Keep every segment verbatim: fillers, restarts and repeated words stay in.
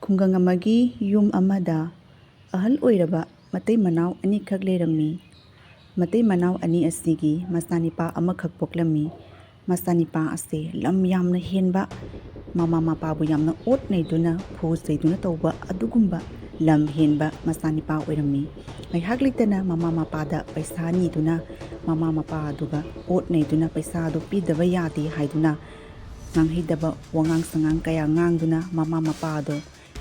ꯈꯨꯡꯒꯪ ꯑꯃꯒꯤ ꯌꯨꯝ ꯑꯃꯗ ꯑꯍꯜ ꯑꯣꯏꯔꯕ ꯃꯇꯩ ꯃꯅꯥꯎ ꯑꯅꯤꯈꯛ ꯂꯩꯔꯝꯃꯤ꯫ ꯃꯇꯩ ꯃꯅꯥꯎ ꯑꯅꯤ ꯑꯁꯤꯒꯤ ꯃꯆꯥꯅꯤꯄꯥ ꯑꯃꯈꯛ ꯄꯣꯛꯂꯝꯃꯤ꯫ ꯃꯆꯥꯅꯤꯄꯥ ꯑꯁꯤ ꯂꯝ ꯌꯥꯝꯅ ꯍꯦꯟꯕ, ꯃꯃꯥ ꯃꯄꯥꯕꯨ ꯌꯥꯝꯅ ꯑꯣꯠ ꯅꯩꯗꯨꯅ, ꯐꯨ ꯆꯩꯗꯨꯅ ꯇꯧꯕ ꯑꯗꯨꯒꯨꯝꯕ ꯂꯝ ꯍꯦꯟꯕ ꯃꯆꯥꯅꯤꯄꯥ ꯑꯣꯏꯔꯝꯃꯤ꯫ ꯉꯥꯏꯍꯥꯛ ꯂꯩꯇꯅ ꯃꯃꯥ ꯃꯄꯥꯗ ꯄꯩꯁꯥ ꯅꯤꯗꯨꯅ, ꯃꯃꯥ ꯃꯄꯥ ꯑꯗꯨꯒ ꯑꯣꯠ ꯅꯩꯗꯨꯅ ꯄꯩꯁꯥ ꯑꯗꯨ ꯄꯤꯗꯕ ꯌꯥꯗꯦ ꯍꯥꯏꯗꯨꯅ ꯉꯥꯡꯍꯩꯗꯕ ꯋꯥꯉꯥꯡ ꯁꯉꯥꯡ ꯀꯌꯥ ꯉꯥꯡꯗꯨꯅ ꯃꯃꯥ ꯃꯄꯥꯗꯣ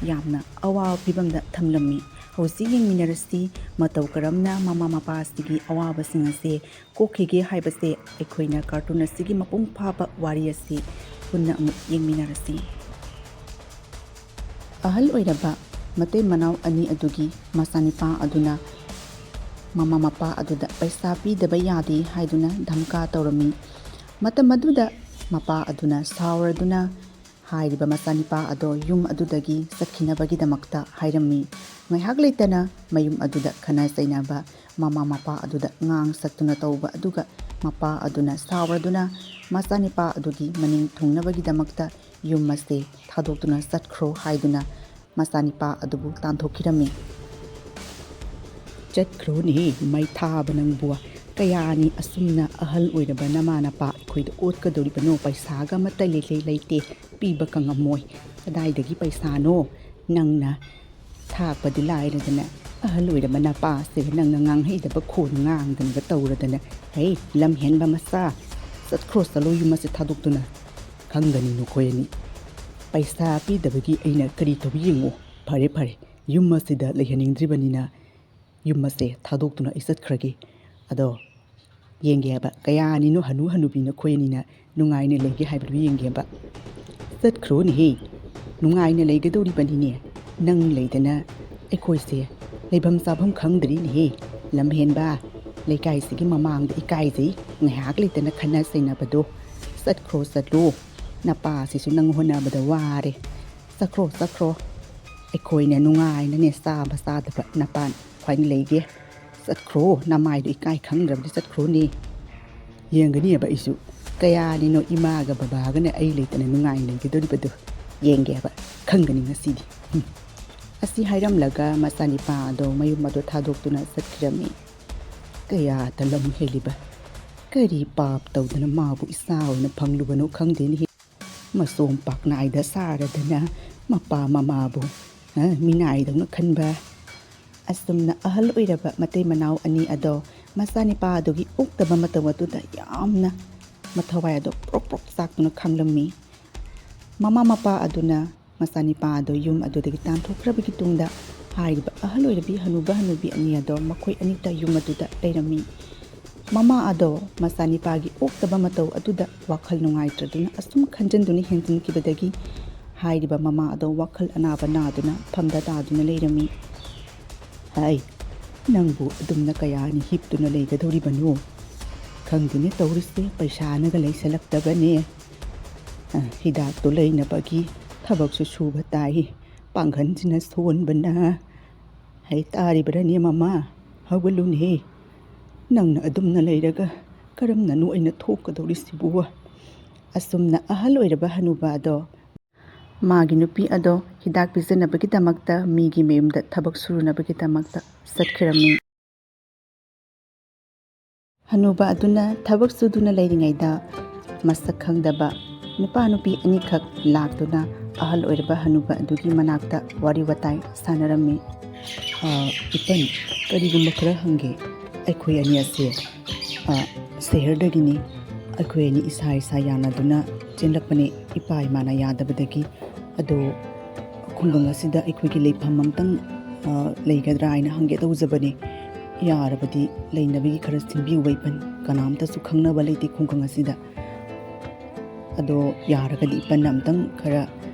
ꯌꯥꯝꯅ ꯑꯋꯥꯕ ꯐꯤꯕꯝꯗ ꯊꯝꯂꯝꯃꯤ꯫ ꯍꯧꯖꯤꯛ ꯌꯦꯡꯃꯤꯟꯅꯔꯁꯤ, ꯃꯇꯧ ꯀꯔꯝꯅ ꯃꯃꯥ ꯃꯄꯥ ꯑꯁꯤꯒꯤ ꯑꯋꯥꯕꯁꯤꯡ ꯑꯁꯦ ꯀꯣꯛꯈꯤꯒꯦ ꯍꯥꯏꯕꯁꯦ ꯑꯩꯈꯣꯏꯅ ꯀꯥꯔꯇꯨꯟ ꯑꯁꯤꯒꯤ ꯃꯄꯨꯡ ꯐꯥꯕ ꯋꯥꯔꯤ ꯑꯁꯤ ꯄꯨꯟꯅ ꯑꯃꯨꯛ ꯌꯦꯡꯃꯤꯟꯅꯔꯁꯤ꯫ ꯑꯍꯜ ꯑꯣꯏꯔꯕ ꯃꯇꯩ ꯃꯅꯥꯎ ꯑꯅꯤ ꯑꯗꯨꯒꯤ ꯃꯆꯥꯅꯤꯄꯥ ꯑꯗꯨꯅ ꯃꯃꯥ ꯃꯄꯥ ꯑꯗꯨꯗ ꯄꯩꯁꯥ ꯄꯤꯗꯕ ꯌꯥꯗꯦ ꯍꯥꯏꯗꯨꯅ ꯙꯝꯀꯥ ꯇꯧꯔꯝꯃꯤ꯫ ꯃꯇꯝ ꯑꯗꯨꯗ ꯃꯄꯥ ꯑꯗꯨꯅ ꯁꯥꯎꯔꯗꯨꯅ ꯍꯥꯏꯔꯤꯕ ꯃꯆꯥꯅꯤꯄꯥ ꯑꯗꯣ ꯌꯨꯝ ꯑꯗꯨꯗꯒꯤ ꯆꯠꯈꯤꯅꯕꯒꯤꯗꯃꯛꯇ ꯍꯥꯏꯔꯝꯃꯤ꯫ ꯉꯥꯏꯍꯥꯛ ꯂꯩꯇꯅ ꯃꯌꯨꯝ ꯑꯗꯨꯗ ꯈꯠꯅ ꯆꯩꯅꯕ, ꯃꯃꯥ ꯃꯄꯥ ꯑꯗꯨꯗ ꯉꯥꯡ ꯁꯛꯇꯨꯅ ꯇꯧꯕ ꯑꯗꯨꯒ ꯃꯄꯥ ꯑꯗꯨꯅ ꯁꯥꯎꯔꯗꯨꯅ ꯃꯆꯥꯅꯤꯄꯥ ꯑꯗꯨꯒꯤ ꯃꯅꯤꯡ ꯊꯨꯡꯅꯕꯒꯤꯗꯃꯛꯇ ꯌꯨꯝ ꯑꯁꯦ ꯊꯥꯗꯣꯛꯇꯨꯅ ꯆꯠꯈ꯭ꯔꯣ ꯍꯥꯏꯗꯨꯅ ꯃꯆꯥꯅꯤꯄꯥ ꯑꯗꯨꯕꯨ ꯇꯥꯟꯊꯣꯛꯈꯤꯔꯝꯃꯤ꯫ "ꯆꯠꯈ꯭ꯔꯣꯅꯦꯍꯦ, ꯃꯩ ꯊꯥꯕ ꯅꯪꯕꯨ! ꯀꯌꯥꯅꯤ ꯑꯁꯨꯝꯅ ꯑꯍꯜ ꯑꯣꯏꯔꯕ ꯅꯃꯥ ꯅꯄꯥ ꯑꯩꯈꯣꯏꯗ ꯑꯣꯠꯀꯗꯧꯔꯤꯕꯅꯣ? ꯄꯩꯁꯥꯒ ꯑꯃꯠꯇ ꯂꯩꯇꯦ, ꯂꯩꯇꯦ, ꯄꯤꯕ ꯀꯪꯉꯝꯃꯣꯏ꯫ ꯀꯗꯥꯏꯗꯒꯤ ꯄꯩꯁꯥꯅꯣ? ꯅꯪꯅ ꯊꯥꯛꯄꯗꯤ ꯂꯥꯏꯔꯗꯅ, ꯑꯍꯜ ꯑꯣꯏꯔꯕ ꯅꯄꯥꯁꯤꯒ ꯅꯪꯅ ꯉꯥꯡꯍꯩꯗꯕ ꯈꯣꯟ ꯉꯥꯡꯗꯅꯒ ꯇꯧꯔꯗꯅ꯫ ꯍꯩ, ꯂꯝ ꯍꯦꯟꯕ ꯃꯆꯥ! ꯆꯠꯈ꯭ꯔꯣ, ꯆꯠꯂꯣ, ꯌꯨꯝ ꯑꯁꯤ ꯊꯥꯗꯣꯛꯇꯨꯅ꯫ ꯈꯪꯒꯅꯤ ꯅꯈꯣꯏ ꯑꯅꯤ꯫ ꯄꯩꯁꯥ ꯄꯤꯗꯕꯒꯤ ꯑꯩꯅ ꯀꯔꯤ ꯇꯧꯕ ꯌꯦꯡꯉꯣ꯫ ꯐꯔꯦ, ꯐꯔꯦ, ꯌꯨꯝ ꯑꯁꯤꯗ ꯂꯩꯍꯟꯅꯤꯡꯗ꯭ꯔꯤꯕꯅꯤꯅ ꯌꯨꯝ ꯑꯁꯦ ꯊꯥꯗꯣꯛꯇꯨꯅ ꯑꯩ ꯆꯠꯈ꯭ꯔꯒꯦ꯫ ꯑꯗꯣ ꯌꯦꯡꯒꯦ ꯍꯥꯏꯕ, ꯀꯌꯥꯅꯤꯅꯣ ꯍꯅꯨ ꯍꯅꯨꯕꯤ ꯅꯈꯣꯏ ꯑꯅꯤꯅ ꯅꯨꯡꯉꯥꯏꯅ ꯂꯩꯒꯦ ꯍꯥꯏꯕꯗꯨ ꯌꯦꯡꯒꯦ ꯍꯥꯏꯕ꯫ ꯆꯠꯈ꯭ꯔꯣꯅꯦꯍꯦ, ꯅꯨꯡꯉꯥꯏꯅ ꯂꯩꯒꯗꯧꯔꯤꯕꯅꯤꯅꯦ꯫ ꯅꯪ ꯂꯩꯗꯅ ꯑꯩꯈꯣꯏꯁꯦ ꯂꯩꯐꯝ ꯆꯥꯐꯝ ꯈꯪꯗ꯭ꯔꯤꯅꯦꯍꯦ꯫ ꯂꯝꯍꯦꯟꯕ, ꯂꯩꯀꯥꯏꯁꯤꯒꯤ ꯃꯃꯥꯡꯗ ꯏꯀꯥꯏꯖꯩ, ꯉꯥꯏꯍꯥꯛ ꯂꯩꯇꯅ ꯈꯠꯅ ꯆꯩꯅꯕꯗꯣ꯫ ꯆꯠꯈ꯭ꯔꯣ, ꯆꯠꯂꯣ, ꯅꯄꯥꯁꯤꯁꯨ ꯅꯪ ꯍꯣꯠꯅꯕꯗ ꯋꯥꯔꯦ꯫ ꯆꯠꯈ꯭ꯔꯣ, ꯆꯠꯈ꯭ꯔꯣ, ꯑꯩꯈꯣꯏꯅ ꯅꯨꯡꯉꯥꯏꯅꯅꯦ ꯆꯥꯕ ꯆꯥꯗꯕ ꯅꯄꯥꯟ ꯈ꯭ꯋꯥꯏ ꯂꯩꯒꯦ꯫ ꯆꯠꯈ꯭ꯔꯣ, ꯅꯃꯥꯏꯗꯣ ꯏꯀꯥꯏ ꯈꯪꯗ꯭ꯔꯕꯗꯤ ꯆꯠꯈ꯭ꯔꯣꯅꯦ꯫ ꯌꯦꯡꯒꯅꯤꯕ ꯑꯩꯁꯨ, ꯀꯌꯥꯅꯤꯅꯣ ꯏꯃꯥꯒ ꯕꯕꯥꯒꯅ ꯑꯩ ꯂꯩꯇꯅ ꯅꯨꯡꯉꯥꯏꯅ ꯂꯩꯒꯗꯧꯔꯤꯕꯗꯣ꯫ ꯌꯦꯡꯒꯦꯕ, ꯈꯪꯒꯅꯤ ꯉꯁꯤꯗꯤ꯫ ꯑꯁꯤ ꯍꯥꯏꯔꯝꯂꯒ ꯃꯆꯥꯅꯤꯄꯥ ꯑꯗꯣ ꯃꯌꯨꯝ ꯑꯗꯣ ꯊꯥꯗꯣꯛꯇꯨꯅ ꯆꯠꯈꯤꯔꯝꯃꯤ꯫ ꯀꯌꯥꯗ ꯂꯝ ꯍꯦꯜꯂꯤꯕ? ꯀꯔꯤ ꯄꯥꯞ ꯇꯧꯗꯅ ꯃꯥꯕꯨ ꯏꯆꯥ ꯑꯣꯏꯅ ꯐꯪꯂꯨꯕꯅꯣ ꯈꯪꯗꯦꯅꯦꯍꯦ꯫ ꯃꯆꯣꯝ ꯄꯥꯛꯅꯥꯏꯗ ꯁꯥꯔꯗꯅ ꯃꯄꯥ ꯃꯃꯥꯕꯨ, ꯑ, ꯃꯤꯅꯥꯏꯗꯧꯅ ꯈꯟꯕ꯫ ꯑꯁꯨꯝꯅ ꯑꯍꯜ ꯑꯣꯏꯔꯕ ꯃꯇꯩ ꯃꯅꯥꯎ ꯑꯅꯤ ꯑꯗꯣ ꯃꯆꯥꯅꯤꯄꯥ ꯑꯗꯨꯒꯤ ꯑꯣꯛꯇꯕ ꯃꯇꯧ ꯑꯗꯨꯗ ꯌꯥꯝꯅ ꯃꯊꯋꯥꯏ ꯑꯗꯣ ꯄ꯭ꯔꯣꯛ ꯄ꯭ꯔꯣꯛ ꯆꯥꯛꯇꯨꯅ ꯈꯥꯡꯂꯝꯃꯤ꯫ ꯃꯃꯥ ꯃꯄꯥ ꯑꯗꯨꯅ ꯃꯆꯥꯅꯤꯄꯥ ꯑꯗꯨ ꯌꯨꯝ ꯑꯗꯨꯗꯒꯤ ꯇꯥꯟꯊꯣꯛꯈ꯭ꯔꯕꯒꯤ ꯇꯨꯡꯗ ꯍꯥꯏꯔꯤꯕ ꯑꯍꯜ ꯑꯣꯏꯔꯕꯤ ꯍꯅꯨꯕ ꯍꯅꯨꯕꯤ ꯑꯅꯤ ꯑꯗꯣ ꯃꯈꯣꯏ ꯑꯅꯤꯇ ꯌꯨꯝ ꯑꯗꯨꯗ ꯂꯩꯔꯝꯃꯤ꯫ ꯃꯃꯥ ꯑꯗꯣ ꯃꯆꯥꯅꯤꯄꯥꯒꯤ ꯑꯣꯛꯇꯕ ꯃꯇꯧ ꯑꯗꯨꯗ ꯋꯥꯈꯜ ꯅꯨꯡꯉꯥꯏꯇ꯭ꯔꯗꯨꯅ ꯑꯁꯨꯝ ꯈꯟꯖꯤꯟꯗꯨꯅ ꯍꯦꯟꯖꯤꯟꯈꯤꯕꯗꯒꯤ ꯍꯥꯏꯔꯤꯕ ꯃꯃꯥ ꯑꯗꯣ ꯋꯥꯈꯜ ꯑꯅꯥꯕ ꯅꯥꯗꯨꯅ ꯐꯝꯗ ꯇꯥꯗꯨꯅ ꯂꯩꯔꯝꯃꯤ꯫ "ꯍꯥꯏ, ꯅꯪꯕꯨ ꯑꯗꯨꯝꯅ ꯀꯌꯥꯅꯤ ꯍꯤꯞꯇꯨꯅ ꯂꯩꯒꯗꯧꯔꯤꯕꯅꯣ? ꯈꯪꯗꯦꯅꯦ ꯇꯧꯔꯤꯁꯦ, ꯄꯩꯁꯥꯅꯒ ꯂꯩꯁꯜꯂꯛꯇꯕꯅꯦ꯫ ꯑ, ꯍꯤꯗꯥꯛꯇꯣ ꯂꯩꯅꯕꯒꯤ ꯊꯕꯛꯁꯨ ꯁꯨꯕ ꯇꯥꯏ, ꯄꯥꯡꯒꯜꯁꯤꯅ ꯁꯣꯟꯕꯅ꯫ ꯍꯩ ꯇꯥꯔꯤꯕ꯭ꯔꯅꯦ ꯃꯃꯥ? ꯍꯧꯒꯠꯂꯨꯅꯦ꯫ ꯅꯪꯅ ꯑꯗꯨꯝꯅ ꯂꯩꯔꯒ ꯀꯔꯝꯅꯅꯣ ꯑꯩꯅ ꯊꯣꯛꯀꯗꯧꯔꯤꯁꯤꯕꯨ?" ꯑꯁꯨꯝꯅ ꯑꯍꯜ ꯑꯣꯏꯔꯕ ꯍꯅꯨꯕ ꯑꯗꯣ ꯃꯥꯒꯤ ꯅꯨꯄꯤ ꯑꯗꯣ ꯍꯤꯗꯥꯛ ꯄꯤꯖꯅꯕꯒꯤꯗꯃꯛꯇ ꯃꯤꯒꯤ ꯃꯌꯨꯝꯗ ꯊꯕꯛ ꯁꯨꯔꯨꯅꯕꯒꯤꯗꯃꯛꯇ ꯆꯠꯈꯤꯔꯝꯃꯤ꯫ ꯍꯅꯨꯕ ꯑꯗꯨꯅ ꯊꯕꯛ ꯁꯨꯗꯨꯅ ꯂꯩꯔꯤꯉꯩꯗ ꯃꯁꯛ ꯈꯪꯗꯕ ꯅꯨꯄꯥ ꯅꯨꯄꯤ ꯑꯅꯤꯈꯛ ꯂꯥꯛꯇꯨꯅ ꯑꯍꯜ ꯑꯣꯏꯔꯕ ꯍꯅꯨꯕ ꯑꯗꯨꯒꯤ ꯃꯅꯥꯛꯇ ꯋꯥꯔꯤ ꯋꯥꯇꯥꯏ ꯁꯥꯟꯅꯔꯝꯃꯤ꯫ "ꯑ, ꯏꯄꯟ, ꯀꯔꯤꯒꯨꯝꯕ ꯈꯔ ꯍꯪꯒꯦ꯫ ꯑꯩꯈꯣꯏ ꯑꯅꯤ ꯑꯁꯦ, ꯑ, ꯁꯍꯔꯗꯒꯤꯅꯤ꯫ ꯑꯩꯈꯣꯏ ꯑꯅꯤ ꯏꯁꯥ ꯏꯁꯥ ꯌꯥꯅꯗꯨꯅ ꯆꯦꯜꯂꯛꯄꯅꯤ, ꯏꯄꯥ ꯏꯃꯥꯅ ꯌꯥꯗꯕꯗꯒꯤ꯫ ꯑꯗꯣ ꯈꯨꯡꯒꯪ ꯑꯁꯤꯗ ꯑꯩꯈꯣꯏꯒꯤ ꯂꯩꯐꯝ ꯑꯝꯇꯪ, ꯑ, ꯂꯩꯒꯗ꯭ꯔꯥ ꯍꯥꯏꯅ ꯍꯪꯒꯦ ꯇꯧꯖꯕꯅꯤ꯫ ꯌꯥꯔꯕꯗꯤ ꯂꯩꯅꯕꯒꯤ ꯈꯔ ꯁꯤꯟꯕꯤꯌꯨ ꯏꯄꯟ꯫ ꯀꯅꯥꯝꯇꯁꯨ ꯈꯪꯅꯕ ꯂꯩꯇꯦ ꯈꯨꯡꯒꯪ ꯑꯁꯤꯗ꯫ ꯑꯗꯣ ꯌꯥꯔꯒꯗꯤ ꯏꯄꯟꯅ ꯑꯝꯇꯪ ꯈꯔ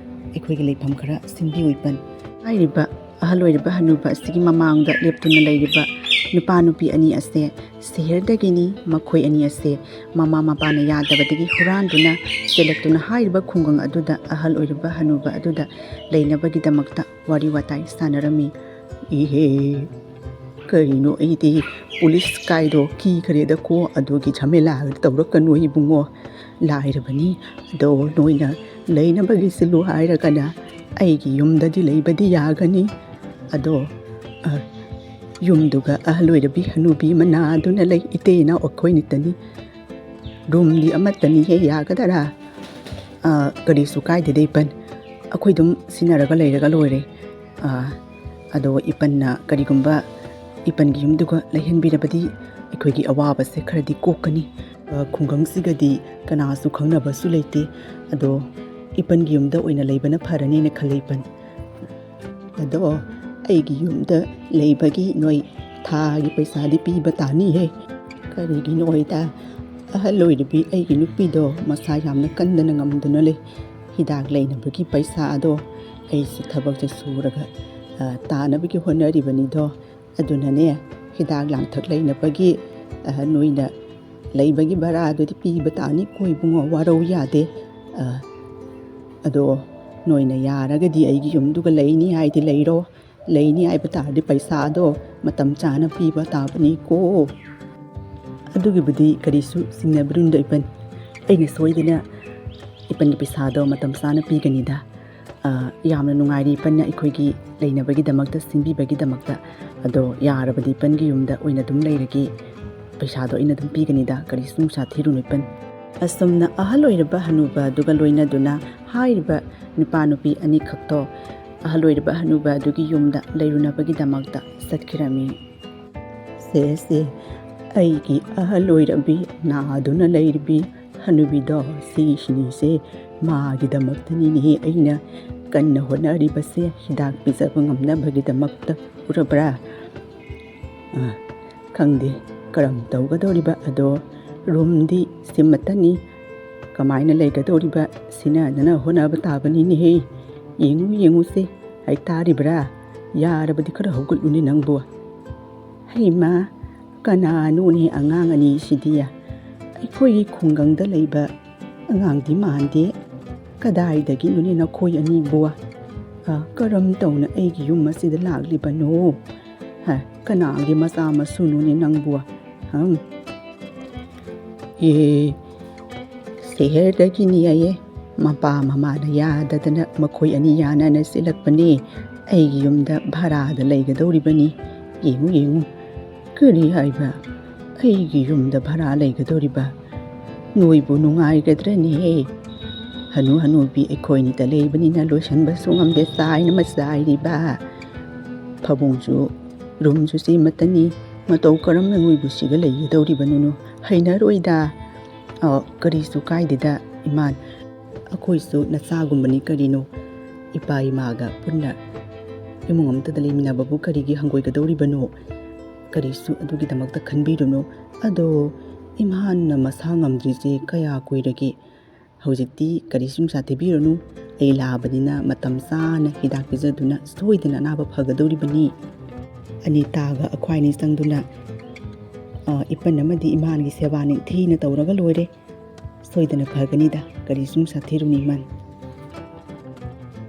ꯑꯩꯈꯣꯏꯒꯤ ꯂꯩꯐꯝ ꯈꯔ ꯁꯤꯟꯕꯤꯌꯨ ꯏꯄꯟ꯫" ꯍꯥꯏꯔꯤꯕ ꯑꯍꯜ ꯑꯣꯏꯔꯕ ꯍꯅꯨꯕ ꯑꯁꯤꯒꯤ ꯃꯃꯥꯡꯗ ꯂꯦꯞꯇꯨꯅ ꯂꯩꯔꯤꯕ ꯅꯨꯄꯥ ꯅꯨꯄꯤ ꯑꯅꯤ ꯑꯁꯦ ꯁꯍꯔꯗꯒꯤꯅꯤ꯫ ꯃꯈꯣꯏ ꯑꯅꯤ ꯑꯁꯦ ꯃꯃꯥ ꯃꯄꯥꯅ ꯌꯥꯗꯕꯗꯒꯤ ꯍꯨꯔꯥꯟꯗꯨꯅ ꯆꯦꯜꯂꯛꯇꯨꯅ ꯍꯥꯏꯔꯤꯕ ꯈꯨꯡꯒꯪ ꯑꯗꯨꯗ ꯑꯍꯜ ꯑꯣꯏꯔꯕ ꯍꯅꯨꯕ ꯑꯗꯨꯗ ꯂꯩꯅꯕꯒꯤꯗꯃꯛꯇ ꯋꯥꯔꯤ ꯋꯥꯇꯥꯏ ꯁꯥꯟꯅꯔꯝꯃꯤ꯫ "ꯏꯍꯦ, ꯀꯔꯤꯅꯣ ꯑꯩꯗꯤ ꯄꯨꯂꯤꯁ ꯀꯥꯏꯗꯣ ꯀꯤꯈ꯭ꯔꯦꯗꯀꯣ, ꯑꯗꯨꯒꯤ ꯖꯃꯦꯂꯥ ꯇꯧꯔꯛꯀꯅꯨ ꯏꯕꯨꯡꯉꯣ꯫ ꯂꯥꯏꯔꯕꯅꯤ, ꯑꯗꯣ ꯅꯣꯏꯅ ꯂꯩꯅꯕꯒꯤ ꯁꯤꯜꯂꯨ ꯍꯥꯏꯔꯒꯅ ꯑꯩꯒꯤ ꯌꯨꯝꯗꯗꯤ ꯂꯩꯕꯗꯤ ꯌꯥꯒꯅꯤ, ꯑꯗꯣ, ꯑ, ꯌꯨꯝꯗꯨꯒ ꯑꯍꯜ ꯑꯣꯏꯔꯕꯤ ꯍꯅꯨꯕꯤ ꯃꯅꯥꯗꯨꯅ ꯂꯩ, ꯏꯇꯩ ꯏꯅꯥꯎ ꯑꯩꯈꯣꯏ ꯅꯤꯇꯅꯤ꯫ ꯔꯨꯝꯗꯤ ꯑꯃꯠꯇꯅꯤ ꯍꯦ, ꯌꯥꯒꯗꯔꯥ? ꯑ, ꯀꯔꯤꯁꯨ ꯀꯥꯏꯗꯦꯗ ꯏꯄꯟ, ꯑꯩꯈꯣꯏ ꯑꯗꯨꯝ ꯁꯤꯟꯅꯔꯒ ꯂꯩꯔꯒ ꯂꯣꯏꯔꯦ꯫ ꯑ, ꯑꯗꯣ ꯏꯄꯟꯅ ꯀꯔꯤꯒꯨꯝꯕ ꯏꯄꯟꯒꯤ ꯌꯨꯝꯗꯨꯒ ꯂꯩꯍꯟꯕꯤꯔꯕꯗꯤ ꯑꯩꯈꯣꯏꯒꯤ ꯑꯋꯥꯕꯁꯦ ꯈꯔꯗꯤ ꯀꯣꯛꯀꯅꯤ꯫ ꯑ, ꯈꯨꯡꯒꯪꯁꯤꯒꯗꯤ ꯀꯅꯥꯁꯨ ꯈꯪꯅꯕꯁꯨ ꯂꯩꯇꯦ꯫ ꯑꯗꯣ ꯏꯄꯟꯒꯤ ꯌꯨꯝꯗ ꯑꯣꯏꯅ ꯂꯩꯕꯅ ꯐꯔꯅꯦꯅ ꯈꯜꯂꯦ ꯏꯄꯟ꯫ ꯑꯗꯣ ꯑꯩꯒꯤ ꯌꯨꯝꯗ ꯂꯩꯕꯒꯤ ꯅꯣꯏ ꯊꯥꯒꯤ ꯄꯩꯁꯥꯗꯤ ꯄꯤꯕ ꯇꯥꯅꯤꯍꯦ꯫ ꯀꯔꯤꯒꯤꯅꯣ ꯍꯥꯏꯗ, ꯑꯍꯜ ꯑꯣꯏꯔꯕꯤ ꯑꯩꯒꯤ ꯅꯨꯄꯤꯗꯣ ꯃꯁꯥ ꯌꯥꯝꯅ ꯀꯟꯗꯅ ꯉꯝꯗꯨꯅ ꯂꯩ꯫ ꯍꯤꯗꯥꯛ ꯂꯩꯅꯕꯒꯤ ꯄꯩꯁꯥꯗꯣ ꯑꯩꯁꯦ ꯊꯕꯛꯁꯦ ꯁꯨꯔꯒ, ꯑ, ꯇꯥꯅꯕꯒꯤ ꯍꯣꯠꯅꯔꯤꯕꯅꯤꯗꯣ꯫ ꯑꯗꯨꯅꯅꯦ, ꯍꯤꯗꯥꯛ ꯂꯥꯡꯊꯛ ꯂꯩꯅꯕꯒꯤ, ꯑ, ꯅꯣꯏꯅ ꯂꯩꯕꯒꯤ ꯚꯔꯥꯗꯨꯗꯤ ꯄꯤꯕ ꯇꯥꯅꯤꯀꯣ ꯏꯕꯨꯡꯉꯣ, ꯋꯥꯔꯧ ꯌꯥꯗꯦ꯫ ꯑ, ꯑꯗꯣ ꯅꯣꯏꯅ ꯌꯥꯔꯒꯗꯤ ꯑꯩꯒꯤ ꯌꯨꯝꯗꯨꯒ ꯂꯩꯅꯤ ꯍꯥꯏꯗꯤ ꯂꯩꯔꯣ, ꯂꯩꯅꯤ ꯍꯥꯏꯕ ꯇꯥꯔꯗꯤ ꯄꯩꯁꯥꯗꯣ ꯃꯇꯝ ꯆꯥꯅ ꯄꯤꯕ ꯇꯥꯕꯅꯤꯀꯣ꯫ ꯑꯗꯨꯒꯤꯕꯨꯗꯤ ꯀꯔꯤꯁꯨ ꯆꯤꯡꯅꯕꯤꯔꯨꯅꯨꯗ ꯏꯄꯟ, ꯑꯩꯅ ꯁꯣꯏꯗꯅ ꯏꯄꯟꯒꯤ ꯄꯩꯁꯥꯗꯣ ꯃꯇꯝ ꯆꯥꯅ ꯄꯤꯒꯅꯤꯗ꯫ ꯑ, ꯌꯥꯝꯅ ꯅꯨꯡꯉꯥꯏꯔꯦ ꯏꯄꯟꯅ ꯑꯩꯈꯣꯏꯒꯤ ꯂꯩꯅꯕꯒꯤꯗꯃꯛꯇ ꯁꯤꯟꯕꯤꯕꯒꯤꯗꯃꯛꯇ꯫ ꯑꯗꯣ ꯌꯥꯔꯕꯗꯤ ꯏꯄꯟꯒꯤ ꯌꯨꯝꯗ ꯑꯣꯏꯅ ꯑꯗꯨꯝ ꯂꯩꯔꯒꯦ, ꯄꯩꯁꯥꯗꯣ ꯑꯩꯅ ꯑꯗꯨꯝ ꯄꯤꯒꯅꯤꯗ, ꯀꯔꯤꯁꯨ ꯅꯨꯡꯁꯥ ꯊꯤꯔꯨꯅꯨ ꯏꯄꯟ꯫ ꯑꯁꯨꯝꯅ ꯑꯍꯜ ꯑꯣꯏꯔꯕ ꯍꯅꯨꯕ ꯑꯗꯨꯒ ꯂꯣꯏꯅꯗꯨꯅ ꯍꯥꯏꯔꯤꯕ ꯅꯨꯄꯥ ꯅꯨꯄꯤ ꯑꯅꯤꯈꯛꯇꯣ ꯑꯍꯜ ꯑꯣꯏꯔꯕ ꯍꯅꯨꯕ ꯑꯗꯨꯒꯤ ꯌꯨꯝꯗ ꯂꯩꯔꯨꯅꯕꯒꯤꯗꯃꯛꯇ ꯆꯠꯈꯤꯔꯝꯃꯤ꯫ ꯁꯦ, ꯁꯦ, ꯑꯩꯒꯤ ꯑꯍꯜ ꯑꯣꯏꯔꯕꯤ ꯅꯥꯗꯨꯅ ꯂꯩꯔꯤꯕꯤ ꯍꯅꯨꯕꯤꯗꯣ, ꯁꯤꯁꯤꯅꯤꯁꯦ, ꯃꯥꯒꯤꯗꯃꯛꯇꯅꯤꯅꯦꯍꯦ ꯑꯩꯅ ꯀꯟꯅ ꯍꯣꯠꯅꯔꯤꯕꯁꯦ, ꯍꯤꯗꯥꯛ ꯄꯤꯖꯕ ꯉꯝꯅꯕꯒꯤꯗꯃꯛꯇ, ꯎꯔꯕ꯭ꯔꯥ? ꯑ, ꯈꯪꯗꯦ ꯀꯔꯝ ꯇꯧꯒꯗꯧꯔꯤꯕ ꯑꯗꯣ, ꯔꯨꯝꯗꯤ ꯁꯤꯃꯇꯅꯤ, ꯀꯃꯥꯏꯅ ꯂꯩꯒꯗꯧꯔꯤꯕ? ꯁꯤꯅꯗꯅ ꯍꯣꯠꯅꯕ ꯇꯥꯕꯅꯤꯅꯦꯍꯦ꯫ ꯌꯦꯡꯉꯨ, ꯌꯦꯡꯉꯨꯁꯦ, ꯍꯥꯏꯇꯥꯔꯤꯕ꯭ꯔꯥ? ꯌꯥꯔꯕꯗꯤ ꯈꯔ ꯍꯧꯒꯠꯂꯨꯅꯦ ꯅꯪꯕꯨ꯫ ꯍꯩꯃꯥ, ꯀꯅꯥꯅꯣꯅꯦ ꯑꯉꯥꯡ ꯑꯅꯤꯁꯤꯗꯤ? ꯑꯩꯈꯣꯏꯒꯤ ꯈꯨꯡꯒꯪꯗ ꯂꯩꯕ ꯑꯉꯥꯡꯗꯤ ꯃꯥꯟꯗꯦ꯫ ꯀꯗꯥꯏꯗꯒꯤꯅꯣꯅꯦ ꯅꯈꯣꯏ ꯑꯅꯤꯕꯨ? ꯑ, ꯀꯔꯝ ꯇꯧꯅ ꯑꯩꯒꯤ ꯌꯨꯝ ꯑꯁꯤꯗ ꯂꯥꯛꯂꯤꯕꯅꯣ? ꯍ, ꯀꯅꯥꯒꯤ ꯃꯆꯥ ꯃꯁꯨꯅꯣꯅꯦ ꯅꯪꯕꯨ? ꯍꯝ? ꯑꯦ, ꯁꯍꯔꯗꯒꯤꯅꯤ ꯍꯥꯏꯌꯦ꯫ ꯃꯄꯥ ꯃꯃꯥꯅ ꯌꯥꯗꯗꯅ ꯃꯈꯣꯏ ꯑꯅꯤ ꯌꯥꯅꯅ ꯆꯦꯜꯂꯛꯄꯅꯤ꯫ ꯑꯩꯒꯤ ꯌꯨꯝꯗ ꯚꯔꯥꯗ ꯂꯩꯒꯗꯧꯔꯤꯕꯅꯤ꯫ ꯌꯦꯡꯉꯨ, ꯌꯦꯡꯉꯨ꯫ "ꯀꯔꯤ ꯍꯥꯏꯕ? ꯑꯩꯒꯤ ꯌꯨꯝꯗ ꯚꯔꯥ ꯂꯩꯒꯗꯧꯔꯤꯕ? ꯅꯣꯏꯕꯨ ꯅꯨꯡꯉꯥꯏꯒꯗ꯭ꯔꯅꯦꯍꯦ? ꯍꯅꯨ ꯍꯅꯨꯕꯤ ꯑꯩꯈꯣꯏꯅꯤꯇ ꯂꯩꯕꯅꯤꯅ ꯂꯣꯏꯁꯟꯕꯁꯨ ꯉꯝꯗꯦ, ꯆꯥꯏꯅ ꯑꯃ ꯆꯥꯏꯔꯤꯕ꯫ ꯐꯃꯨꯡꯁꯨ, ꯔꯨꯝꯁꯨ ꯁꯤꯃꯇꯅꯤ꯫ ꯃꯇꯧ ꯀꯔꯝꯅ ꯅꯣꯏꯕꯨ ꯁꯤꯒ ꯂꯩꯒꯗꯧꯔꯤꯕꯅꯣ? ꯍꯩꯅꯔꯣꯏꯗ꯫" "ꯑ, ꯀꯔꯤꯁꯨ ꯀꯥꯏꯗꯦꯗ, ꯏꯃꯥꯟ꯫ ꯑꯩꯈꯣꯏꯁꯨ ꯅꯆꯥꯒꯨꯝꯕꯅꯤ ꯀꯔꯤꯅꯣ꯫ ꯏꯄꯥ ꯏꯃꯥꯒ ꯄꯨꯟꯅ ꯏꯃꯨꯡ ꯑꯃꯠꯇꯗ ꯂꯩꯃꯤꯟꯅꯕꯕꯨ ꯀꯔꯤꯒꯤ ꯍꯪꯒꯣꯏꯒꯗꯧꯔꯤꯕꯅꯣ? ꯀꯔꯤꯁꯨ ꯑꯗꯨꯒꯤꯗꯃꯛꯇ ꯈꯟꯕꯤꯔꯨꯅꯨ꯫ ꯑꯗꯣ ꯏꯃꯥꯟꯅ ꯃꯁꯥ ꯉꯝꯗ꯭ꯔꯤꯁꯦ ꯀꯌꯥ ꯀꯨꯏꯔꯒꯦ?" "ꯍꯧꯖꯤꯛꯇꯤ ꯀꯔꯤꯁꯨ ꯅꯨꯡꯁꯥ ꯊꯤꯕꯤꯔꯨꯅꯨ꯫ ꯑꯩ ꯂꯥꯛꯑꯕꯅꯤꯅ ꯃꯇꯝ ꯆꯥꯅ ꯍꯤꯗꯥꯛ ꯄꯤꯖꯗꯨꯅ ꯁꯣꯏꯗꯅ ꯑꯅꯥꯕ ꯐꯒꯗꯧꯔꯤꯕꯅꯤ꯫" ꯑꯅꯤꯇꯥꯒ ꯑꯩꯈꯣꯏꯅꯤ ꯆꯪꯗꯨꯅ, ꯑ, ꯏꯄꯟ ꯑꯃꯗꯤ ꯏꯃꯥꯟꯒꯤ ꯁꯦꯕꯥ ꯅꯤꯡꯊꯤꯅ ꯇꯧꯔꯒ ꯂꯣꯏꯔꯦ꯫ ꯁꯣꯏꯗꯅ ꯐꯒꯅꯤꯗ, ꯀꯔꯤꯁꯨ ꯅꯨꯡꯁꯥ ꯊꯤꯔꯨꯅꯨ, ꯏꯃꯥꯟ꯫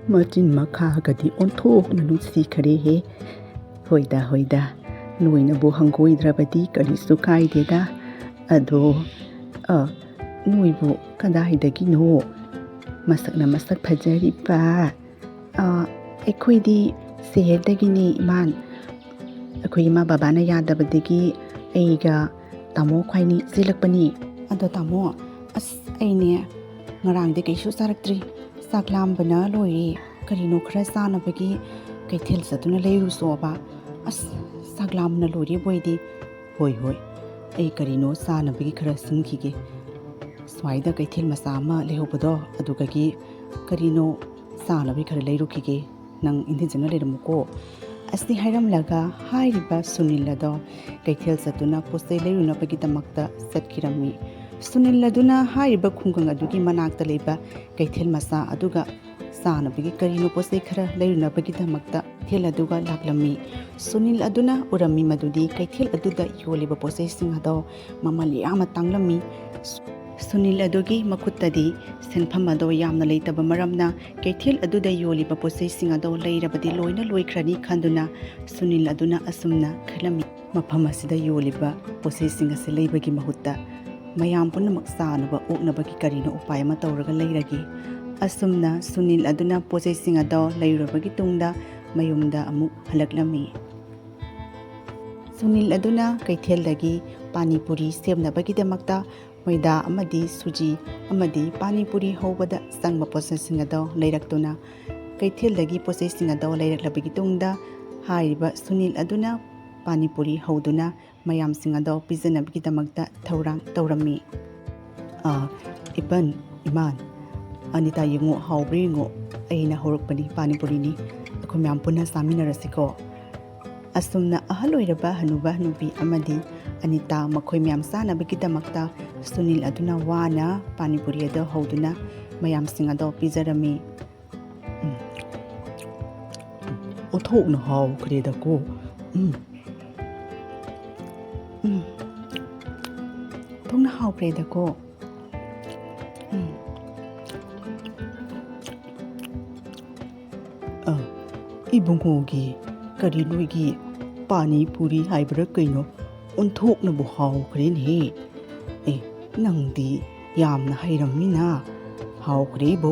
ꯃꯆꯤꯟ ꯃꯈꯥꯒꯗꯤ ꯑꯣꯟꯊꯣꯛꯅ ꯅꯨꯡꯁꯤꯈꯔꯦꯍꯦ꯫ "ꯍꯣꯏꯗ, ꯍꯣꯏꯗ, ꯅꯣꯏꯅꯕꯨ ꯍꯪꯒꯣꯏꯗ꯭ꯔꯕꯗꯤ ꯀꯔꯤꯁꯨ ꯀꯥꯏꯗꯦꯗ꯫ ꯑꯗꯣ, ꯑ, ꯅꯣꯏꯕꯨ ꯀꯗꯥꯏꯗꯒꯤꯅꯣ? ꯃꯁꯛꯅ ꯃꯁꯛ ꯐꯖꯔꯤꯕ?" "ꯑ, ꯑꯩꯈꯣꯏꯗꯤ ꯁꯦꯍꯔꯗꯒꯤꯅꯤ, ꯏꯃꯥꯟ꯫ ꯑꯩꯈꯣꯏ ꯏꯃꯥ ꯕꯕꯥꯅ ꯌꯥꯗꯕꯗꯒꯤ ꯑꯩꯒ ꯇꯥꯃꯣ ꯈ꯭ꯋꯥꯏꯅꯤ ꯆꯦꯜꯂꯛꯄꯅꯤ꯫" "ꯑꯗꯣ ꯇꯥꯃꯣ, ꯑꯁ, ꯑꯩꯅꯦ ꯉꯔꯥꯡꯗꯤ ꯀꯩꯁꯨ ꯆꯥꯔꯛꯇ꯭ꯔꯤ꯫ ꯆꯥꯛ ꯂꯥꯝꯕꯅ ꯂꯣꯏꯔꯦ꯫ ꯀꯔꯤꯅꯣ ꯈꯔ ꯆꯥꯅꯕꯒꯤ ꯀꯩꯊꯦꯜ ꯆꯠꯇꯨꯅ ꯂꯩꯔꯨꯁꯣꯕ꯫ ꯑꯁ, ꯆꯥꯛ ꯂꯥꯝꯕꯅ ꯂꯣꯏꯔꯦꯕꯨ ꯑꯩꯗꯤ꯫" "ꯍꯣꯏ, ꯍꯣꯏ, ꯑꯩ ꯀꯔꯤꯅꯣ ꯆꯥꯅꯕꯒꯤ ꯈꯔ ꯁꯤꯟꯈꯤꯒꯦ꯫ ꯁ꯭ꯋꯥꯏꯗ ꯀꯩꯊꯦꯜ ꯃꯆꯥ ꯑꯃ ꯂꯩꯍꯧꯕꯗꯣ, ꯑꯗꯨꯗꯒꯤ ꯀꯔꯤꯅꯣ ꯆꯥꯅꯕꯒꯤ ꯈꯔ ꯂꯩꯔꯨꯈꯤꯒꯦ꯫ ꯅꯪ ꯏꯪꯊꯤꯟꯖꯅ ꯂꯩꯔꯝꯃꯨꯀꯣ꯫" ꯑꯁꯤ ꯍꯥꯏꯔꯝꯂꯒ ꯍꯥꯏꯔꯤꯕ ꯁꯨꯅꯤꯜ ꯑꯗꯣ ꯀꯩꯊꯦꯜ ꯆꯠꯇꯨꯅ ꯄꯣꯠ ꯆꯩ ꯂꯩꯔꯨꯅꯕꯒꯤꯗꯃꯛꯇ ꯆꯠꯈꯤꯔꯝꯃꯤ꯫ ꯁꯨꯅꯤꯜ ꯑꯗꯨꯅ ꯍꯥꯏꯔꯤꯕ ꯈꯨꯡꯒꯪ ꯑꯗꯨꯒꯤ ꯃꯅꯥꯛꯇ ꯂꯩꯕ ꯀꯩꯊꯦꯜ ꯃꯆꯥ ꯑꯗꯨꯒ ꯆꯥꯅꯕꯒꯤ ꯀꯔꯤꯅꯣ ꯄꯣꯠ ꯆꯩ ꯈꯔ ꯂꯩꯔꯨꯅꯕꯒꯤꯗꯃꯛꯇ ꯀꯩꯊꯦꯜ ꯑꯗꯨꯒ ꯂꯥꯛꯂꯝꯃꯤ꯫ ꯁꯨꯅꯤꯜ ꯑꯗꯨꯅ ꯎꯔꯝꯃꯤ ꯃꯗꯨꯗꯤ ꯀꯩꯊꯦꯜ ꯑꯗꯨꯗ ꯌꯣꯜꯂꯤꯕ ꯄꯣꯠ ꯆꯩꯁꯤꯡ ꯑꯗꯣ ꯃꯃꯜ ꯌꯥꯝꯅ ꯇꯥꯡꯂꯝꯃꯤ꯫ ꯁꯨꯅꯤꯜ ꯑꯗꯨꯒꯤ ꯃꯈꯨꯠꯇꯗꯤ ꯁꯦꯟꯐꯝ ꯑꯗꯣ ꯌꯥꯝꯅ ꯂꯩꯇꯕ ꯃꯔꯝꯅ ꯀꯩꯊꯦꯜ ꯑꯗꯨꯗ ꯌꯣꯜꯂꯤꯕ ꯄꯣꯠ ꯆꯩꯁꯤꯡ ꯑꯗꯣ ꯂꯩꯔꯕꯗꯤ ꯂꯣꯏꯅ ꯂꯣꯏꯈ꯭ꯔꯅꯤ ꯈꯟꯗꯨꯅ ꯁꯨꯅꯤꯜ ꯑꯗꯨꯅ ꯑꯁꯨꯝꯅ ꯈꯜꯂꯝꯃꯤ꯫ "ꯃꯐꯝ ꯑꯁꯤꯗ ꯌꯣꯜꯂꯤꯕ ꯄꯣꯠ ꯆꯩꯁꯤꯡ ꯑꯁꯤ ꯂꯩꯕꯒꯤ ꯃꯍꯨꯠꯇ ꯃꯌꯥꯝ ꯄꯨꯝꯅꯃꯛ ꯆꯥꯅꯕ ꯑꯣꯛꯅꯕꯒꯤ ꯀꯔꯤꯅꯣ ꯎꯄꯥꯏ ꯑꯃ ꯇꯧꯔꯒ ꯂꯩꯔꯒꯦ꯫ ꯑꯁꯨꯝꯅ ꯁꯨꯅꯤꯜ ꯑꯗꯨꯅ ꯄꯣꯠꯆꯩꯁꯤꯡ ꯑꯗꯣ ꯂꯩꯔꯨꯔꯕꯒꯤ ꯇꯨꯡꯗ ꯃꯌꯨꯝꯗ ꯑꯃꯨꯛ ꯍꯜꯂꯛꯂꯝꯃꯤ꯫ ꯁꯨꯅꯤꯜ ꯑꯗꯨꯅ ꯀꯩꯊꯦꯜꯗꯒꯤ ꯄꯥꯅꯤꯄꯨꯔꯤ ꯁꯦꯝꯅꯕꯒꯤꯗꯃꯛꯇ ꯃꯣꯏꯗꯥ ꯑꯃꯗꯤ ꯁꯨꯖꯤ ꯑꯃꯗꯤ ꯄꯥꯅꯤꯄꯨꯔꯤ ꯍꯧꯕꯗ ꯆꯪꯕ ꯄꯣꯠꯆꯩꯁꯤꯡ ꯑꯗꯣ ꯂꯩꯔꯛꯇꯨꯅ, ꯀꯩꯊꯦꯜꯗꯒꯤ ꯄꯣꯠꯆꯩꯁꯤꯡ ꯑꯗꯣ ꯂꯩꯔꯛꯂꯕꯒꯤ ꯇꯨꯡꯗ ꯍꯥꯏꯔꯤꯕ ꯁꯨꯅꯤꯜ ꯑꯗꯨꯅ ꯄꯥꯅꯤꯄꯨꯔꯤ ꯍꯧꯗꯨꯅ ꯃꯌꯥꯝꯁꯤꯡ ꯑꯗꯣ ꯄꯤꯖꯅꯕꯒꯤꯗꯃꯛꯇ ꯊꯧꯔꯥꯡ ꯇꯧꯔꯝꯃꯤ꯫ "ꯑꯥ, ꯏꯄꯟ, ꯏꯃꯥꯟ, ꯑꯅꯤꯇꯥ ꯌꯦꯡꯉꯣ, ꯍꯥꯎꯕ꯭ꯔꯥ ꯌꯦꯡꯉꯣ, ꯑꯩꯅ ꯍꯧꯔꯛꯄꯅꯤ, ꯄꯥꯅꯤꯄꯨꯔꯤꯅꯤ, ꯑꯩꯈꯣꯏ ꯃꯌꯥꯝ ꯄꯨꯟꯅ ꯆꯥꯃꯤꯟꯅꯔꯁꯤꯀꯣ꯫" ꯑꯁꯨꯝꯅ ꯑꯍꯜ ꯑꯣꯏꯔꯕ ꯍꯅꯨꯕ ꯍꯅꯨꯕꯤ ꯑꯃꯗꯤ ꯑꯅꯤꯇꯥ ꯃꯈꯣꯏ ꯃꯌꯥꯝ ꯆꯥꯅꯕꯒꯤꯗꯃꯛꯇ ꯁꯨꯅꯤꯜ ꯑꯗꯨꯅ ꯋꯥꯅ ꯄꯥꯅꯤꯄꯨꯔꯤ ꯑꯗꯨ ꯍꯧꯗꯨꯅ ꯃꯌꯥꯝꯁꯤꯡ ꯑꯗꯣ ꯄꯤꯖꯔꯝꯃꯤ꯫ ꯎꯝ꯫ ꯑꯣꯟꯊꯣꯛꯅ ꯍꯥꯎꯈ꯭ꯔꯦꯗꯀꯣ꯫ ꯎꯝ꯫ ꯎꯝ꯫ ꯑꯣꯟꯊꯣꯛꯅ ꯍꯥꯎꯈ꯭ꯔꯦꯗꯀꯣ꯫ ꯎꯝ꯫ ꯑ, ꯏꯕꯨꯡꯉꯣꯒꯤ, ꯀꯔꯤ ꯅꯣꯏꯒꯤ ꯄꯥꯅꯤ ꯄꯨꯔꯤ ꯍꯥꯏꯕ꯭ꯔꯥ ꯀꯩꯅꯣ? ꯑꯣꯟꯊꯣꯛꯅꯕꯨ ꯍꯥꯎꯈ꯭ꯔꯦꯅꯦꯍꯦ꯫ ꯑꯦ, ꯅꯪꯗꯤ ꯌꯥꯝꯅ ꯍꯩꯔꯝꯃꯤꯅ꯫ ꯍꯥꯎꯈ꯭ꯔꯦꯕꯣ꯫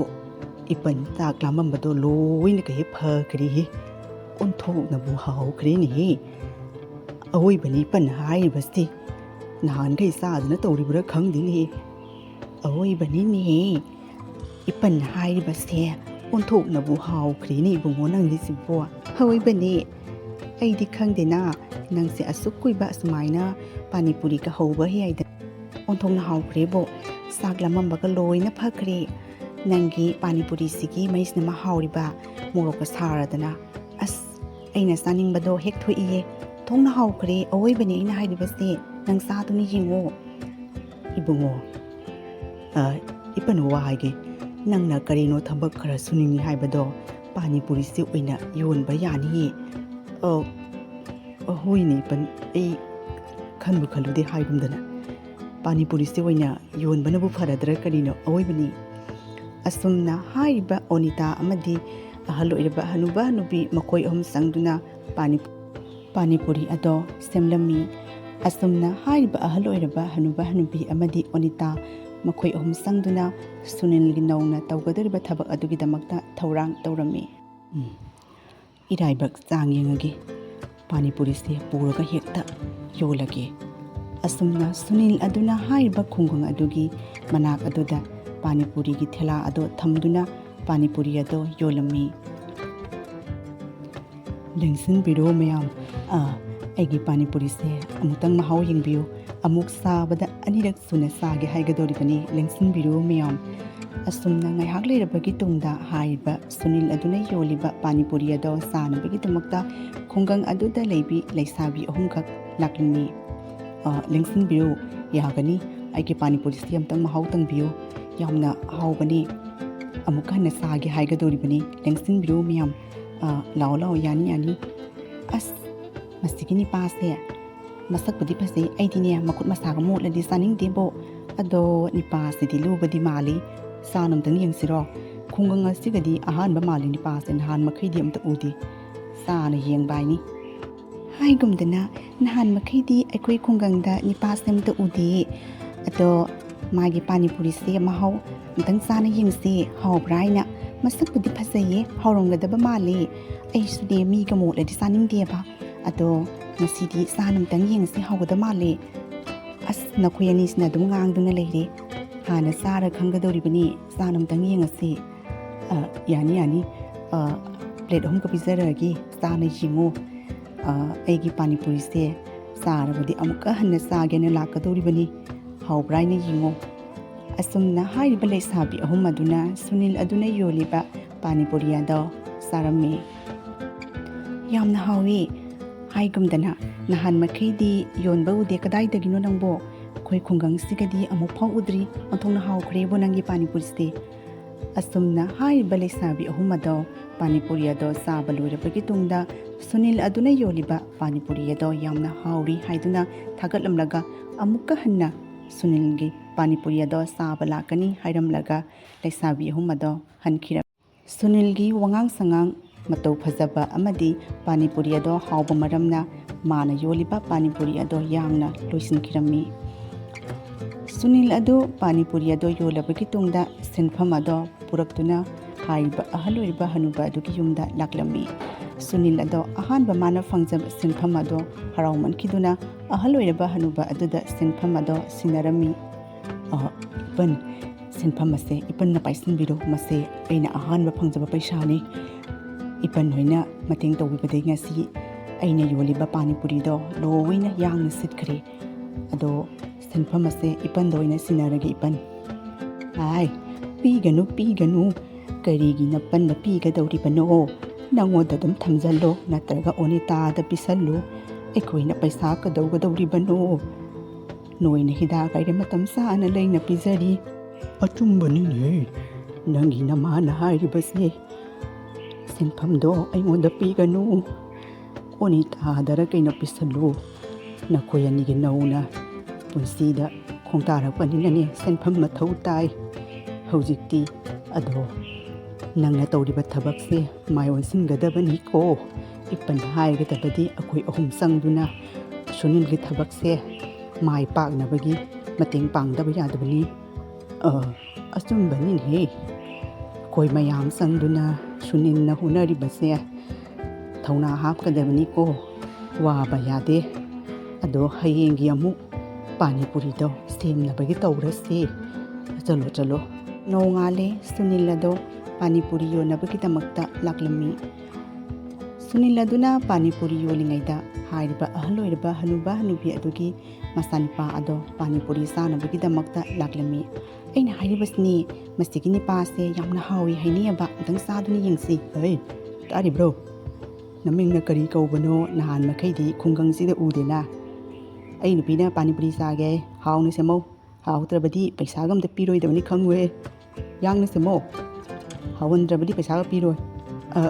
ꯏꯄꯟ ꯆꯥꯛ ꯂꯥꯝꯃꯝꯕꯗꯣ ꯂꯣꯏꯅ ꯀꯩ ꯐꯈ꯭ꯔꯦꯍꯦ꯫ ꯑꯣꯟꯊꯣꯛꯅꯕꯨ ꯍꯥꯎꯈ꯭ꯔꯦꯅꯦꯍꯦ꯫ ꯑꯋꯣꯏꯕꯅꯤ ꯏꯄꯟ ꯍꯥꯏꯔꯤꯕꯁꯤ꯫ ꯅꯍꯥꯟꯈꯩ ꯆꯥꯗꯅ ꯇꯧꯔꯤꯕ꯭ꯔꯥ ꯈꯪꯗꯦꯅꯦꯍꯦ꯫ ꯑꯋꯣꯏꯕꯅꯤꯅꯦꯍꯦ꯫ ꯏꯄꯟ ꯍꯥꯏꯔꯤꯕꯁꯦ ꯑꯣꯟꯊꯣꯛꯅꯕꯨ ꯍꯥꯎꯈ꯭ꯔꯦꯅꯦ ꯏꯕꯨꯡꯉꯣ ꯅꯪꯒꯤꯁꯤꯕꯣ꯫ ꯑꯋꯣꯏꯕꯅꯦ꯫ ꯑꯩꯗꯤ ꯈꯪꯗꯦꯅ, ꯅꯪꯁꯦ ꯑꯁꯨꯛ ꯀꯨꯏꯕ ꯑꯁꯨꯃꯥꯏꯅ ꯄꯥꯅꯤꯄꯨꯔꯤꯒ ꯍꯧꯕ ꯍꯩ ꯍꯥꯏꯗꯅ꯫ ꯑꯣꯟꯊꯣꯛꯅ ꯍꯥꯎꯈ꯭ꯔꯦꯕꯣ꯫ ꯆꯥꯛ ꯂꯥꯝꯃꯝꯕꯒ ꯂꯣꯏꯅ ꯐꯈ꯭ꯔꯦ꯫ ꯅꯪꯒꯤ ꯄꯥꯅꯤꯄꯨꯔꯤꯁꯤꯒꯤ ꯃꯩꯁꯤꯅ ꯃꯍꯥꯎꯔꯤꯕ, ꯃꯣꯔꯣꯛꯀ ꯁꯥꯔꯗꯅ꯫ ꯑꯁ, ꯑꯩꯅ ꯆꯥꯅꯤꯡꯕꯗꯣ ꯍꯦꯛ ꯊꯣꯛꯏꯌꯦ꯫ ꯊꯣꯡꯅ ꯍꯥꯎꯈ꯭ꯔꯦ, ꯑꯋꯣꯏꯕꯅꯦ ꯑꯩꯅ ꯍꯥꯏꯔꯤꯕꯁꯦ꯫ ꯅꯪ ꯆꯥꯗꯨꯅ ꯌꯦꯡꯉꯣ꯫ ꯏꯕꯨꯡꯉꯣ, ꯑ, ꯏꯄꯟ ꯋꯥ ꯍꯥꯏꯒꯦ꯫ ꯅꯪꯅ ꯀꯔꯤꯅꯣ ꯊꯕꯛ ꯈꯔ ꯁꯨꯅꯤꯡꯉꯤ ꯍꯥꯏꯕꯗꯣ, ꯄꯥꯅꯤꯄꯨꯔꯤꯁꯦ ꯑꯣꯏꯅ ꯌꯣꯟꯕ ꯌꯥꯅꯤꯌꯦ꯫ ꯑ, ꯑ, ꯍꯣꯏꯅꯦ ꯏꯄꯟ, ꯑꯩ ꯈꯟꯕꯨ ꯈꯜꯂꯨꯗꯦ ꯍꯥꯏꯒꯨꯝꯗꯅ꯫ ꯄꯥꯅꯤꯄꯨꯔꯤꯁꯦ ꯑꯣꯏꯅ ꯌꯣꯟꯕꯅꯕꯨ ꯐꯔꯗ꯭ꯔꯥ ꯀꯔꯤꯅꯣ ꯑꯋꯣꯏꯕꯅꯤ꯫ ꯑꯁꯨꯝꯅ ꯍꯥꯏꯔꯤꯕ ꯑꯣꯅꯤꯇꯥ ꯑꯃꯗꯤ ꯑꯍꯜ ꯑꯣꯏꯔꯕ ꯍꯅꯨꯕ ꯍꯅꯨꯕꯤ ꯃꯈꯣꯏ ꯑꯍꯨꯝ ꯆꯪꯗꯨꯅ ꯄꯥꯅꯤ-, ꯄꯥꯅꯤꯄꯨꯔꯤ ꯑꯗꯣ ꯁꯦꯝꯂꯝꯃꯤ꯫ ꯑꯁꯨꯝꯅ ꯍꯥꯏꯔꯤꯕ ꯑꯍꯜ ꯑꯣꯏꯔꯕ ꯍꯅꯨꯕ ꯍꯅꯨꯕꯤ ꯑꯃꯗꯤ ꯑꯣꯅꯤꯇꯥ ꯃꯈꯣꯏ ꯑꯍꯨꯝ ꯆꯪꯗꯨꯅ ꯁꯨꯅꯤꯜꯒꯤ ꯅꯧꯅ ꯇꯧꯒꯗꯧꯔꯤꯕ ꯊꯕꯛ ꯑꯗꯨꯒꯤꯗꯃꯛꯇ ꯊꯧꯔꯥꯡ ꯇꯧꯔꯝꯃꯤ꯫ ꯎꯝ, ꯏꯔꯥꯏꯕꯛ ꯆꯥꯡ ꯌꯦꯡꯉꯒꯦ, ꯄꯥꯅꯤꯄꯨꯔꯤꯁꯦ ꯄꯨꯔꯒ ꯍꯦꯛꯇ ꯌꯣꯜꯂꯒꯦ꯫ ꯑꯁꯨꯝꯅ ꯁꯨꯅꯤꯜ ꯑꯗꯨꯅ ꯍꯥꯏꯔꯤꯕ ꯈꯨꯡꯒꯪ ꯑꯗꯨꯒꯤ ꯃꯅꯥꯛ ꯑꯗꯨꯗ ꯄꯥꯅꯤꯄꯨꯔꯤꯒꯤ ꯊꯦꯂꯥ ꯑꯗꯣ ꯊꯝꯗꯨꯅ ꯄꯥꯅꯤꯄꯨꯔꯤ ꯑꯗꯣ ꯌꯣꯜꯂꯝꯃꯤ꯫ ꯂꯦꯡꯁꯤꯟꯕꯤꯔꯣ ꯃꯌꯥꯝ, ꯑ, ꯑꯩꯒꯤ ꯄꯥꯅꯤꯄꯨꯔꯤꯁꯦ ꯑꯃꯨꯛꯇꯪ ꯃꯍꯥꯎ ꯌꯦꯡꯕꯤꯌꯨ꯫ ꯑꯃꯨꯛ ꯆꯥꯕꯗ ꯑꯅꯤꯔꯛ ꯁꯨꯅ ꯆꯥꯒꯦ ꯍꯥꯏꯒꯗꯧꯔꯤꯕꯅꯤ꯫ ꯂꯦꯡꯁꯤꯟꯕꯤꯔꯣ ꯃꯌꯥꯝ꯫ ꯑꯁꯨꯝꯅ ꯉꯥꯏꯍꯥꯛ ꯂꯩꯔꯕꯒꯤ ꯇꯨꯡꯗ ꯍꯥꯏꯔꯤꯕ ꯁꯨꯅꯤꯜ ꯑꯗꯨꯅ ꯌꯣꯜꯂꯤꯕ ꯄꯥꯅꯤꯄꯨꯔꯤ ꯑꯗꯣ ꯆꯥꯅꯕꯒꯤꯗꯃꯛꯇ ꯈꯨꯡꯒꯪ ꯑꯗꯨꯗ ꯂꯩꯕꯤ ꯂꯩꯁꯥꯕꯤ ꯑꯍꯨꯝꯈꯛ ꯂꯥꯛꯂꯝꯃꯤ꯫ "ꯑ, ꯂꯦꯡꯁꯤꯟꯕꯤꯌꯨ, ꯌꯥꯒꯅꯤ꯫ ꯑꯩꯒꯤ ꯄꯥꯅꯤꯄꯨꯔꯤꯁꯤ ꯑꯃꯨꯛꯇꯪ ꯃꯍꯥꯎ ꯇꯪꯕꯤꯌꯨ꯫ ꯌꯥꯝꯅ ꯍꯥꯎꯕꯅꯤ꯫ ꯑꯃꯨꯛꯀ ꯍꯟꯅ ꯆꯥꯒꯦ ꯍꯥꯏꯒꯗꯧꯔꯤꯕꯅꯤ꯫ ꯂꯦꯡꯁꯤꯟꯕꯤꯔꯨ ꯃꯌꯥꯝ꯫ ꯑ, ꯂꯥꯛꯑꯣ, ꯂꯥꯛꯑꯣ, ꯌꯥꯅꯤ, ꯌꯥꯅꯤ꯫ ꯑꯁ, ꯃꯁꯤꯒꯤ ꯅꯤꯄꯥꯁꯦ ꯃꯁꯛꯄꯨꯗꯤ ꯐꯖꯩ, ꯑꯩꯗꯤꯅꯦ ꯃꯈꯨꯠ ꯃꯁꯥꯒ ꯃꯣꯠꯂꯗꯤ ꯆꯥꯅꯤꯡꯗꯦꯕꯣ꯫ ꯑꯗꯣ ꯅꯤꯄꯥꯁꯤꯗꯤ ꯂꯨꯕꯗꯤ ꯃꯥꯜꯂꯤ꯫ ꯆꯥꯅ ꯑꯝꯇꯪ ꯌꯦꯡꯁꯤꯔꯣ? ꯈꯨꯡꯒꯪ ꯑꯁꯤꯒꯗꯤ ꯑꯍꯥꯟꯕ ꯃꯥꯜꯂꯤ ꯅꯤꯄꯥꯁꯦ, ꯅꯍꯥꯟ ꯃꯈꯩꯗꯤ ꯑꯝꯇ ꯎꯗꯦ꯫ ꯆꯥꯅ ꯌꯦꯡꯕ ꯍꯥꯏꯅꯤ꯫ ꯍꯥꯏꯒꯨꯝꯗꯅ ꯅꯍꯥꯟ ꯃꯈꯩꯗꯤ ꯑꯩꯈꯣꯏ ꯈꯨꯡꯒꯪꯗ ꯅꯤꯄꯥꯁꯦ ꯑꯝꯇ ꯎꯗꯦ꯫ ꯑꯗꯣ ꯃꯥꯒꯤ ꯄꯥꯅꯤꯄꯨꯔꯤꯁꯦ ꯃꯍꯥꯎ ꯑꯝꯇꯪ ꯆꯥꯅ ꯌꯦꯡꯁꯤ, ꯍꯥꯎꯕ꯭ꯔꯥ ꯍꯥꯏꯅ꯫ ꯃꯁꯛꯄꯨꯗꯤ ꯐꯖꯩꯌꯦ, ꯍꯥꯎꯔꯝꯒꯗꯕ ꯃꯥꯜꯂꯦ꯫ ꯑꯩꯁꯨꯅꯦ ꯃꯤꯒ ꯃꯣꯠꯂꯗꯤ ꯆꯥꯅꯤꯡꯗꯦꯕ꯫ ꯑꯗꯣ ꯉꯁꯤꯗꯤ ꯆꯥꯅ ꯑꯝꯇꯪ ꯌꯦꯡꯉꯁꯤ, ꯍꯥꯎꯒꯗꯕ ꯃꯥꯜꯂꯦ꯫ ꯑꯁ, ꯅꯈꯣꯏ ꯑꯅꯤꯁꯤꯅ ꯑꯗꯨꯝ ꯉꯥꯡꯗꯨꯅ ꯂꯩꯔꯦ꯫ ꯍꯥꯟꯅ ꯆꯥꯔ ꯈꯪꯒꯗꯧꯔꯤꯕꯅꯤ, ꯆꯥꯅ ꯑꯝꯇꯪ ꯌꯦꯡꯉꯁꯤ꯫ ꯑ, ꯌꯥꯅꯤ, ꯌꯥꯅꯤ꯫ ꯑ, ꯄ꯭ꯂꯦꯠ ꯑꯍꯨꯝꯒ ꯄꯤꯖꯔꯛꯑꯒꯦ, ꯆꯥꯅ ꯌꯦꯡꯉꯨ꯫ ꯑ, ꯑꯩꯒꯤ ꯄꯥꯅꯤꯄꯨꯔꯤꯁꯦ ꯆꯥꯔꯕꯗꯤ ꯑꯃꯨꯛꯀ ꯍꯟꯅ ꯆꯥꯒꯦꯅ ꯂꯥꯛꯀꯗꯧꯔꯤꯕꯅꯤ꯫ ꯍꯥꯎꯕ꯭ꯔꯥ ꯍꯥꯏꯅ ꯌꯦꯡꯉꯨ꯫ ꯑꯁꯨꯝꯅ ꯍꯥꯏꯔꯤꯕ ꯂꯩꯁꯥꯕꯤ ꯑꯍꯨꯝ ꯑꯗꯨꯅ ꯁꯨꯅꯤꯜ ꯑꯗꯨꯅ ꯌꯣꯜꯂꯤꯕ ꯄꯥꯅꯤꯄꯨꯔꯤ ꯑꯗꯣ ꯆꯥꯔꯝꯃꯤ꯫ ꯌꯥꯝꯅ ꯍꯥꯎꯏ꯫ ꯍꯥꯏꯒꯨꯝꯗꯅ ꯅꯍꯥꯟ ꯃꯈꯩꯗꯤ ꯌꯣꯟꯕ ꯎꯗꯦ, ꯀꯗꯥꯏꯗꯒꯤꯅꯣ ꯅꯪꯕꯣ? ꯑꯩꯈꯣꯏ ꯈꯨꯡꯒꯪꯁꯤꯒꯗꯤ ꯑꯃꯨꯛ ꯐꯥꯎ ꯎꯗ꯭ꯔꯤ꯫ ꯑꯣꯟꯊꯣꯛꯅ ꯍꯥꯎꯈ꯭ꯔꯦꯕꯣ ꯅꯪꯒꯤ ꯄꯥꯅꯤꯄꯨꯔꯤꯁꯦ꯫ ꯑꯁꯨꯝꯅ ꯍꯥꯏꯔꯤꯕ ꯂꯩꯁꯥꯕꯤ ꯑꯍꯨꯝ ꯑꯗꯣ ꯄꯥꯅꯤꯄꯨꯔꯤ ꯑꯗꯣ ꯆꯥꯕ ꯂꯣꯏꯔꯕꯒꯤ ꯇꯨꯡꯗ ꯁꯨꯅꯤꯜ ꯑꯗꯨꯅ ꯌꯣꯜꯂꯤꯕ ꯄꯥꯅꯤꯄꯨꯔꯤ ꯑꯗꯣ ꯌꯥꯝꯅ ꯍꯥꯎꯔꯤ ꯍꯥꯏꯗꯨꯅ ꯊꯥꯒꯠꯂꯝꯂꯒ ꯑꯃꯨꯛꯀ ꯍꯟꯅ ꯁꯨꯅꯤꯜꯒꯤ ꯄꯥꯅꯤꯄꯨꯔꯤ ꯑꯗꯣ ꯆꯥꯕ ꯂꯥꯛꯀꯅꯤ ꯍꯥꯏꯔꯝꯂꯒ ꯂꯩꯁꯥꯕꯤ ꯑꯍꯨꯝ ꯑꯗꯣ ꯍꯟꯈꯤꯔꯝꯃꯤ꯫ ꯁꯨꯅꯤꯜꯒꯤ ꯋꯥꯉꯥꯡ ꯁꯉꯥꯡ ꯃꯇꯧ ꯐꯖꯕ ꯑꯃꯗꯤ ꯄꯥꯅꯤꯄꯨꯔꯤ ꯑꯗꯣ ꯍꯥꯎꯕ ꯃꯔꯝꯅ ꯃꯥꯅ ꯌꯣꯜꯂꯤꯕ ꯄꯥꯅꯤꯄꯨꯔꯤ ꯑꯗꯣ ꯌꯥꯡꯅ ꯂꯣꯏꯁꯤꯟꯈꯤꯔꯝꯃꯤ꯫ ꯁꯨꯅꯤꯜ ꯑꯗꯨ ꯄꯥꯅꯤꯄꯨꯔꯤ ꯑꯗꯣ ꯌꯣꯜꯂꯕꯒꯤ ꯇꯨꯡꯗ ꯁꯤꯟꯐꯝ ꯑꯗꯣ ꯄꯨꯔꯛꯇꯨꯅ ꯍꯥꯏꯔꯤꯕ ꯑꯍꯜ ꯑꯣꯏꯔꯕ ꯍꯅꯨꯕ ꯑꯗꯨꯒꯤ ꯌꯨꯝꯗ ꯂꯥꯛꯂꯝꯃꯤ꯫ ꯁꯨꯅꯤꯜ ꯑꯗꯣ ꯑꯍꯥꯟꯕ ꯃꯥꯅ ꯐꯪꯖꯕ ꯁꯤꯟꯐꯝ ꯑꯗꯣ ꯍꯔꯥꯎꯃꯟꯈꯤꯗꯨꯅ ꯑꯍꯜ ꯑꯣꯏꯔꯕ ꯍꯅꯨꯕ ꯑꯗꯨꯗ ꯁꯤꯟꯐꯝ ꯑꯗꯣ ꯁꯤꯟꯅꯔꯝꯃꯤ꯫ "ꯑ, ꯏꯄꯟ, ꯁꯤꯟꯐꯝ ꯑꯁꯦ ꯏꯄꯟꯅ ꯄꯥꯏꯁꯤꯟꯕꯤꯔꯣ, ꯃꯁꯦ ꯑꯩꯅ ꯑꯍꯥꯟꯕ ꯐꯪꯖꯕ ꯄꯩꯁꯥꯅꯤ꯫ ꯏꯄꯟ ꯍꯣꯏꯅ ꯃꯇꯦꯡ ꯇꯧꯕꯤꯕꯗꯒꯤ ꯉꯁꯤ ꯑꯩꯅ ꯌꯣꯜꯂꯤꯕ ꯄꯥꯅꯤꯄꯨꯔꯤꯗꯣ ꯂꯣꯏꯅ ꯌꯥꯡꯅ ꯁꯤꯠꯈ꯭ꯔꯦ꯫ ꯑꯗꯣ ꯁꯤꯟꯐꯝ ꯑꯁꯦ ꯏꯄꯟꯗ ꯑꯣꯏꯅ ꯁꯤꯟꯅꯔꯒꯦ, ꯏꯄꯟ꯫" "ꯑꯥꯏ, ꯄꯤꯒꯅꯨ, ꯄꯤꯒꯅꯨ꯫ ꯀꯔꯤꯒꯤ ꯅꯄꯟꯗ ꯄꯤꯒꯗꯧꯔꯤꯕꯅꯣ? ꯅꯉꯣꯟꯗ ꯑꯗꯨꯝ ꯊꯝꯖꯜꯂꯣ, ꯅꯠꯇ꯭ꯔꯒ ꯑꯣꯅꯤꯇꯥꯗ ꯄꯤꯁꯜꯂꯨ꯫ ꯑꯩꯈꯣꯏꯅ ꯄꯩꯁꯥ ꯀꯩꯗꯧꯒꯗꯧꯔꯤꯕꯅꯣ? ꯅꯣꯏꯅ ꯍꯤꯗꯥꯛ ꯍꯥꯏꯔꯦ ꯃꯇꯝ ꯆꯥꯅ ꯂꯩꯅ ꯄꯤꯖꯔꯤ꯫" "ꯑꯆꯨꯝꯕꯅꯤꯅꯦ ꯅꯪꯒꯤ ꯅꯃꯥꯅ ꯍꯥꯏꯔꯤꯕꯁꯦ꯫ ꯁꯤꯟꯐꯝꯗꯣ ꯑꯩꯉꯣꯟꯗ ꯄꯤꯒꯅꯨ, ꯑꯣꯅꯤꯇꯥꯗꯔ ꯀꯩꯅꯣ ꯄꯤꯁꯜꯂꯨ꯫ ꯅꯈꯣꯏ ꯑꯅꯤꯒꯤ ꯅꯧꯅ ꯄꯨꯟꯁꯤꯗ ꯈꯣꯡꯗꯥꯔꯛꯄꯅꯤꯅꯅꯦ, ꯁꯦꯟꯐꯝ ꯃꯊꯧ ꯇꯥꯏ ꯍꯧꯖꯤꯛꯇꯤ꯫ ꯑꯗꯣ ꯅꯪꯅ ꯇꯧꯔꯤꯕ ꯊꯕꯛꯁꯦ ꯃꯥꯏ ꯑꯣꯟꯁꯤꯟꯒꯗꯕꯅꯤꯀꯣ꯫ ꯏꯄꯟ ꯍꯥꯏꯒꯗꯕꯗꯤ ꯑꯩꯈꯣꯏ ꯑꯍꯨꯝ ꯆꯪꯗꯨꯅ ꯁꯨꯅꯤꯜꯒꯤ ꯊꯕꯛꯁꯦ ꯃꯥꯏ ꯄꯥꯛꯅꯕꯒꯤ ꯃꯇꯦꯡ ꯄꯥꯡꯗꯕ ꯌꯥꯗꯕꯅꯤ꯫" "ꯑ, ꯑꯆꯨꯝꯕꯅꯤꯅꯦꯍꯦ꯫ ꯑꯩꯈꯣꯏ ꯃꯌꯥꯝ ꯆꯪꯗꯨꯅ ꯁꯨꯅꯤꯜꯅ ꯍꯣꯠꯅꯔꯤꯕꯁꯦ ꯊꯧꯅꯥ ꯍꯥꯞꯀꯗꯕꯅꯤꯀꯣ꯫ ꯋꯥꯕ ꯌꯥꯗꯦ꯫ ꯑꯗꯣ ꯍꯌꯦꯡꯒꯤ ꯑꯃꯨꯛ ꯄꯥꯅꯤꯄꯨꯔꯤꯗꯣ ꯁꯦꯝꯅꯕꯒꯤ ꯇꯧꯔꯁꯤ꯫ ꯆꯠꯂꯣ, ꯆꯠꯂꯣ꯫" ꯅꯣꯡꯉꯥꯜꯂꯦ꯫ ꯁꯨꯅꯤꯜ ꯑꯗꯣ ꯄꯥꯅꯤꯄꯨꯔꯤ ꯌꯣꯟꯅꯕꯒꯤꯗꯃꯛꯇ ꯂꯥꯛꯂꯝꯃꯤ꯫ ꯁꯨꯅꯤꯜ ꯑꯗꯨꯅ ꯄꯥꯅꯤꯄꯨꯔꯤ ꯌꯣꯜꯂꯤꯉꯩꯗ ꯍꯥꯏꯔꯤꯕ ꯑꯍꯜ ꯑꯣꯏꯔꯕ ꯍꯅꯨꯕ ꯍꯅꯨꯕꯤ ꯑꯗꯨꯒꯤ ꯃꯆꯥꯅꯨꯄꯥ ꯑꯗꯣ ꯄꯥꯅꯤꯄꯨꯔꯤ ꯆꯥꯅꯕꯒꯤꯗꯃꯛꯇ ꯂꯥꯛꯂꯝꯃꯤ꯫ "ꯑꯩꯅ ꯍꯥꯏꯔꯤꯕꯁꯤꯅꯤ, ꯃꯁꯤꯒꯤ ꯅꯤꯄꯥꯁꯦ ꯌꯥꯝꯅ ꯍꯥꯎꯏ ꯍꯥꯏꯅꯩꯑꯕ, ꯑꯝꯇꯪ ꯆꯥꯗꯨꯅ ꯌꯦꯡꯁꯤ꯫" "ꯍꯩ, ꯇꯥꯔꯤꯕ꯭ꯔꯣ? ꯅꯃꯤꯡꯅ ꯀꯔꯤ ꯀꯧꯕꯅꯣ? ꯅꯍꯥꯟ ꯃꯈꯩꯗꯤ ꯈꯨꯡꯒꯪꯁꯤꯗ ꯎꯗꯦꯅ꯫ ꯑꯩ ꯅꯨꯄꯤꯅ ꯄꯥꯅꯤꯄꯨꯔꯤ ꯆꯥꯒꯦ, ꯍꯥꯎꯅ ꯁꯦꯝꯃꯧ꯫ ꯍꯥꯎꯇ꯭ꯔꯕꯗꯤ ꯄꯩꯁꯥꯒ ꯑꯝꯇ ꯄꯤꯔꯣꯏꯗꯕꯅꯤ ꯈꯪꯉꯨꯍꯦ꯫ ꯌꯥꯡꯅ ꯁꯦꯝꯃꯣ꯫ ꯍꯥꯎꯍꯟꯗ꯭ꯔꯕꯗꯤ ꯄꯩꯁꯥꯒ ꯄꯤꯔꯣꯏ꯫" "ꯑ,